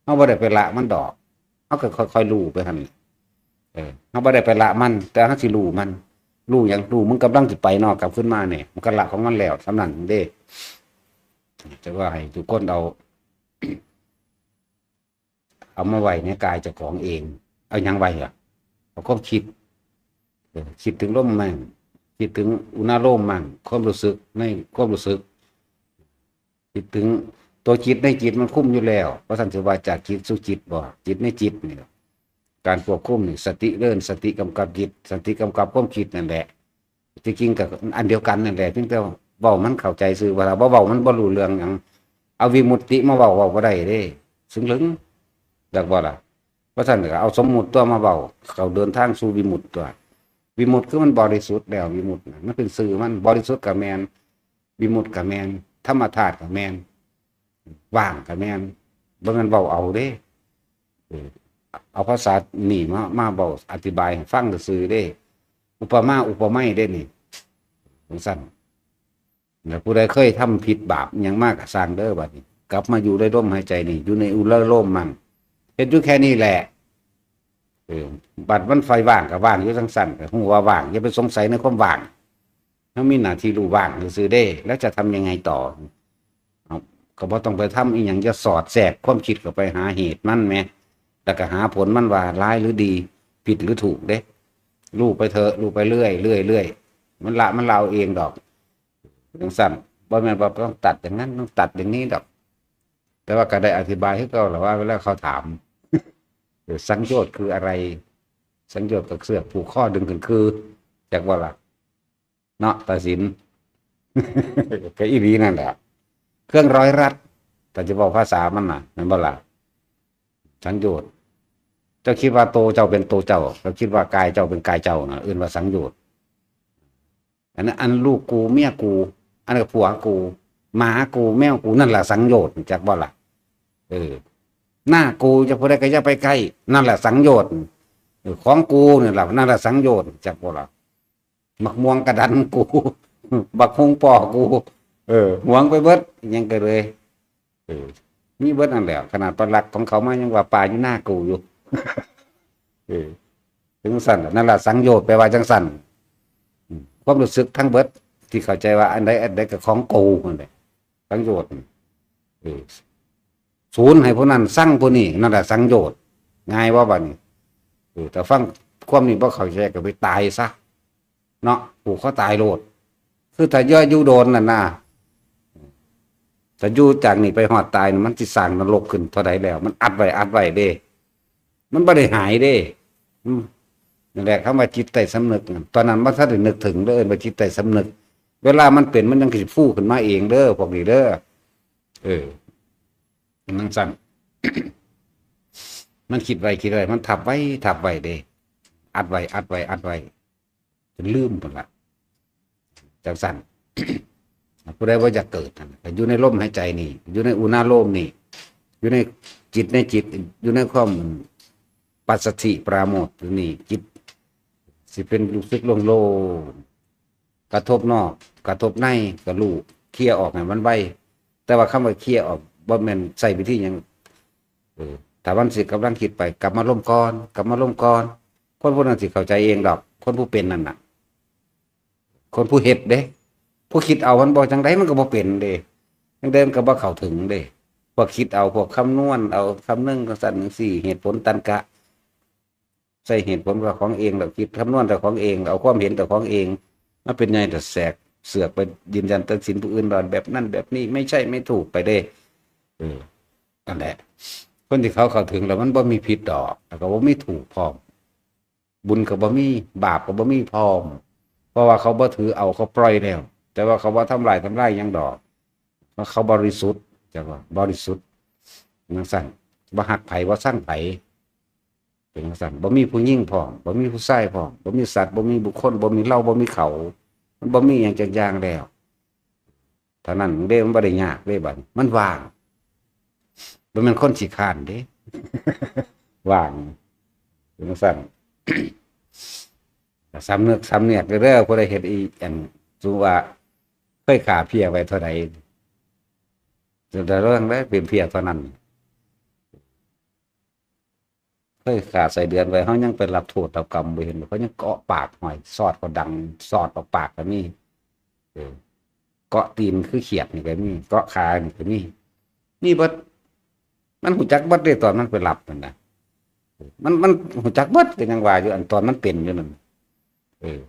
เฮาบ่ได้ไปละมันดอก เฮาก็ค่อยๆ รู้ไปหั่น เออ เฮาบ่ได้ไปละมัน แต่เฮาสิรู้มัน รู้หยัง รู้มันกำลังสิไปเนาะ กลับคืนมานี่ มันก็ละของมันแล้ว ส่ำนั้นเด้ จะว่าให้ทุกคนเอา เอามาไว้ในกายเจ้าของเอง เอาหยังไว้อะ เอาความคิด เออ คิดถึงลมมั่ง คิดถึงอุณาโลมมั่ง ความรู้สึกในความรู้สึก คิดถึงตัวจิตในจิตมันคุมอยู่แล้ว เพราะท่านถือว่าจากจิตสู่จิตบ่ จิตในจิตนี่ การควบคุมนี่ สติเดิน สติกำกับจิต สติกำกับความคิดนั่นแหละ ที่จริงก็อันเดียวกันนั่นแหละ เพียงแต่เว้ามันเข้าใจซื่อ ว่าถ้าบ่เว้ามันบ่รู้เรื่องหยัง เอาวิมุตติมาเว้า เว้าบ่ได้เด้ ซึ่งลึง จักบ่ล่ะ ว่าซั่นก็เอาสมมุติตัวมาเว้า เขาเดินทางสู่วิมุตติตัว วิมุตติคือมันบริสุทธิ์แล้ว วิมุตติน่ะมันเป็นชื่อมัน บริสุทธิ์ก็แม่น วิมุตติก็แม่น ธรรมธาตุก็แม่น ว่างก็แม่น บ่แม่นเว้าเอาเด้ เออ เอาภาษานี่มา มาเว้าอธิบายให้ฟังซื่อๆเด้ อุปมาอุปไมยเด้นี่ จั่งซั่น แล้วผู้ใดเคยทำผิดบาปอิหยังมาก็ซ่างเด้อ บัดนี้ กลับมาอยู่ในลมหายใจนี่ อยู่ในอุระโลมมัน เฮ็ดอยู่แค่นี้แหละ เออ บัดมันไฟว่างก็ว่างอยู่จั่งซั่น ก็ฮู้ว่าว่าง อย่าไปสงสัยในความว่าง เฮามีหน้าที่รู้ว่างซื่อๆเด้ แล้วจะทำยังไงต่อ เอา ก็บ่ต้องไปทำอีหยัง อย่าสอดแทรกความคิดเข้าไปหาเหตุมันแหม แล้วก็หาผลมันว่าร้ายหรือดี ผิดหรือถูกเด้ รู้ไปเถอะ รู้ไปเรื่อย เรื่อย เรื่อย มันละ มันละเอาเองดอก จั่งซั่น บ่แม่นว่าต้องตัดอย่างนั้น ต้องตัดอย่างนี้ดอก แต่ว่าก็ได้อธิบายให้เขาล่ะว่า เวลาเขาถาม เออ สังโยชน์คืออะไร สังโยชน์ก็เชือกผูกคอดึงขึ้นคือ จักบ่ล่ะ เนาะ ตาสิน ก็อีหลีนั่นแหละ เครื่องร้อยรัด ถ้าจะเว้าภาษามันน่ะ แม่นบ่ล่ะ สังโยชน์ เจ้าคิดว่าโตเจ้าเป็นโตเจ้า เจ้าคิดว่ากายเจ้าเป็นกายเจ้าน่ะ เอิ้นว่าสังโยชน์ อันนั้น อันลูกกู เมียกู อันนั้นผัวกู หมากู แมวกู นั่นล่ะสังโยชน์ จักบ่ล่ะ เออ หน้ากู จะผู้ใดก็อย่าไปใกล้ นั่นแหละสังโยชน์ เออ ของกูนี่ล่ะ นั่นล่ะสังโยชน์ จักบ่ล่ะ บักม่วงกระดันกู บักฮุ่งปอกู เออ หวงไปเบิด ยังก็เลย เออ มีเบิดนั่นแหละ ขนาดปลาหลักของเขามายังว่าปลาอยู่หน้ากูอยู่ เออ จั่งซั่นล่ะ นั่นล่ะสังโยชน์ แปลว่าจั่งซั่น อืม ความรู้สึกทั้งเบิด ที่เข้าใจว่าอันใดอันใดก็ของกูนั่นแหละ สังโยชน์ เออ ศูนย์ให้ผู้นั้น ซังผู้นี้ นั่นแหละสังโยชน์ ง่ายบ่บัดนี้ เออ แต่ฟังความนี้บ่เข้าใจก็ไปตายซะ เนาะ ผูกคอตายโลด คือถ้าย่ออยู่โดนนั่นน่ะ ถ้าอยู่จากนี่ไปฮอดตายนี่ มันสิสร้างนรกขึ้นเท่าใดแล้ว มันอัดไว้ อัดไว้เด้ มันบ่ได้หายเด้ อืม นั่นแหละ คำว่าจิตใต้สำนึกน่ะ ตอนนั้นบ่ทันได้นึกถึงเด้อ เอิ้นว่าจิตใต้สำนึก เวลามันเป็น มันยังสิฟูขึ้นมาเองเด้อ พวกนี้เด้อ เออ จั่งซั่น มันคิดไว้ คิดไว้ มันทับไว้ ทับไว้เด้ อัดไว้ อัดไว้ อัดไว้ จนลืมพุ้นล่ะ จั่งซั่น ผู้ใดบ่อยากเกิดนั่นน่ะ ก็อยู่ในลมหายใจนี่ อยู่ในอุณาโลมนี่ อยู่ในจิตในจิต อยู่ในความปัสสัทธิปราโมทย์อยู่นี่ จิตสิเป็นรู้สึกโล่งๆ กระทบนอก กระทบใน ก็รู้ เคลียร์ออกให้มันไว แต่ว่าคำว่าเคลียร์ออก บ่แม่นใช้วิธีหยัง เออ ถ้ามันสิกำลังคิดไป กลับมาลมก่อน กลับมาลมก่อน คนผู้นั้นสิเข้าใจเองดอก คนผู้เป็นนั่นน่ะ คนผู้เฮ็ดเด้ ผู้คิดเอามันบ่จั่งใดมันก็บ่เป็นเด้ จั่งใดมันก็บ่เข้าถึงเด้ พวกคิดเอา พวกคำนวณเอา คำนึงจั่งซั่นจั่งซี้ เหตุผลตรรกะ ใช้เหตุผลว่าของเอง แล้วคิดคำนวณแต่ของเอง เอาความเห็นแต่ของเอง มันเป็นไงแต่แสกเสือกไปยืนยันตัดสินผู้อื่นว่าแบบนั้นแบบนี้ ไม่ใช่ไม่ถูกไปเด้ เออ นั่นแหละ คนที่เขาเข้าถึงแล้วมันบ่มีผิดดอก แล้วก็บ่มีถูกพร้อม บุญก็บ่มี บาปก็บ่มีพร้อม เพราะว่าเขาบ่ถือเอา เขาปล่อยแล้ว แต่ว่าเขาบ่ทำลาย ทำลายหยังดอก เพราะเขาบริสุทธิ์ จั่งว่าบริสุทธิ์ จั่งซั่น บ่ฮักไผ บ่ซังไผ เป็นจั่งซั่น บ่มีผู้หญิงพร้อม บ่มีผู้ชายพร้อม บ่มีสัตว์ บ่มีบุคคล บ่มีเรา บ่มีเขา มันบ่มีหยังจักอย่างแล้ว เท่านั้นเด้ มันบ่ได้ยากเด้บัดนี้ มันว่าง บ่แม่นคนขี้คร้านเด้ ว่าง เป็นจั่งซั่น สำนึกสำเนียกเด้อ ผู้ใดเฮ็ดอีอัน สมมุติว่า เคยฆ่าเพี้ยไว้เท่าใด แต่เรื่องได้เป็นเพี้ยเท่านั้น เคยฆ่าไส้เดือนไว้ เฮายังไปรับโทษรับกรรมบ่เห็น เขายังเกาะปากห้อย สอดเขาดัง สอดออกปากก็มี เออ เกาะตีนคือเขียดนี่ก็มี เกาะขานี่ก็มี มีเบิด มันฮู้จักเบิดเด้ ตอนมันไปรับนั่นน่ะ มัน มันฮู้จักเบิด ก็ยังว่าอยู่ อันตอนมันเป็นอยู่นั่น เออ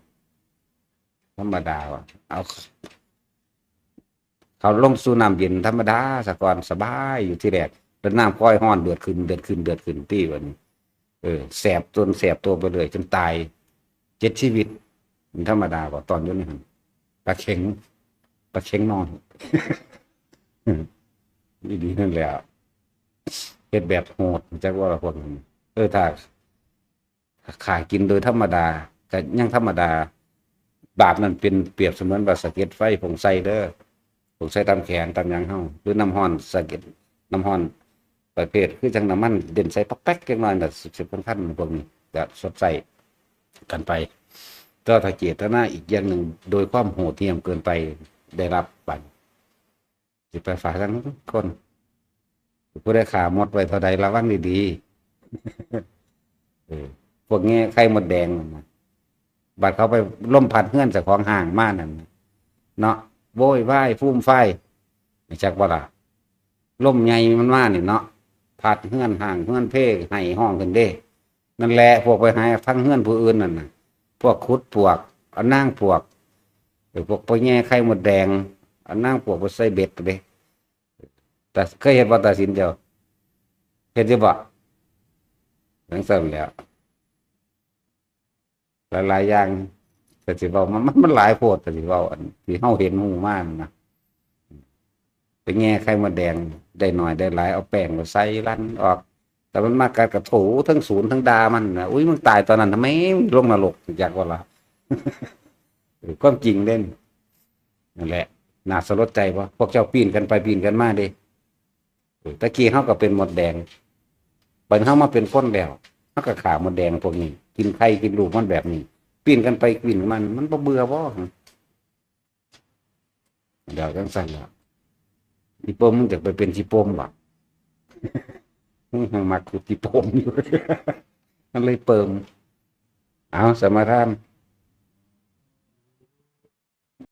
ธรรมดาว่ะ เอา เขาลงสู่น้ำเย็นธรรมดาซะก่อน สบายอยู่ที่แรก แล้วน้ำค่อยฮ้อนเดือดขึ้น เดือดขึ้น เดือดขึ้น ตี้บัดนี้ เออ แสบตนแสบตัวไปเลย จนตาย เจ็ดชีวิต มันธรรมดาบ่ ตอนอยู่ในหั่น ปลาเข็ง ปลาเข็งนอน อีหลีนั่นแหละ เฮ็ดแบบโหด จักว่าพวกนี้ เออ ถ้า ฆ่ากินโดยธรรมดา ก็ยังธรรมดา บาปนั่นเป็นเปรียบเสมือนว่าสะเก็ดไฟ ผงไส้เด้อ ผงไส้ตามแขนตามหยังเฮา หรือน้ำร้อนสะเก็ด น้ำร้อนประเภทคือจั่งน้ำมันเด่นใส่ป๊อกแป๊กจักหน่อยน่ะ สิบ สิบ คันๆ พวกนี้จะชดใช้กันไป แต่ถ้าเจตนาอีกอย่างหนึ่ง โดยความโหดเหี้ยมเกินไป ได้รับบัตร สิไปฝากทั้งคน ผู้ใดฆ่ามดไว้เท่าใด ระวังดีๆ เออ พวกแง่ไข่มดแดงนั่นน่ะ บัดเขาไปลมพัดเฮือนเจ้าของห้างมานั่นน่ะ เนาะ โวยวายฟูมฟาย จักบ่ล่ะ ลมใหญ่มันมานี่เนาะ พัดเฮือนห้างเฮือนเพ ไห้ฮ้องขึ้นเด้ นั่นแหละ พวกไปหาทั้งเฮือนผู้อื่นนั่นน่ะ พวกขุดปวก เอานางปวก เออ พวกไปแง่ไข่มดแดง เอานางปวกไปใส่เบ็ดเด้ แต่เคยเห็นบ่ ตาสินเจ้า เห็นอยู่บ่ จั่งซั่นแหล้ว หลายๆ อย่าง แต่สิเว้า มัน มัน มันหลายโพด แต่สิเว้าอันที่เฮาเห็นฮู้มานั่นนะ ไปแง่ไข่มดแดง ได้หน่อยได้หลาย เอาแป้งไปใส่ลันออก แต่มันมากัดกระโถทั้งศูนย์ทั้งด่ามันนะ "อุ๊ย มึงตายตอนนั้นทำไม มึงลงนรก" จักว่าล่ะ เออ ความจริงเด้น นั่นแหละ น่าสลดใจบ่ พวกเจ้าปีนกันไปปีนกันมาเด้ เออ ตะกี้เฮาก็เป็นมดแดง บัดเฮามาเป็นคนแล้ว เฮาก็ฆ่ามดแดงพวกนี้ กินไข่กินลูกมันแบบนี้ ปีนกันไปปีนกันมา มันบ่เบื่อบ่ เดี๋ยวจั่งซั่นล่ะ อีโป้ม มึงอยากไปเป็นขี้โป้มบ่ มึงมักขุดขี้โป้มอยู่ มันเลยเปิม เอา สมาทาน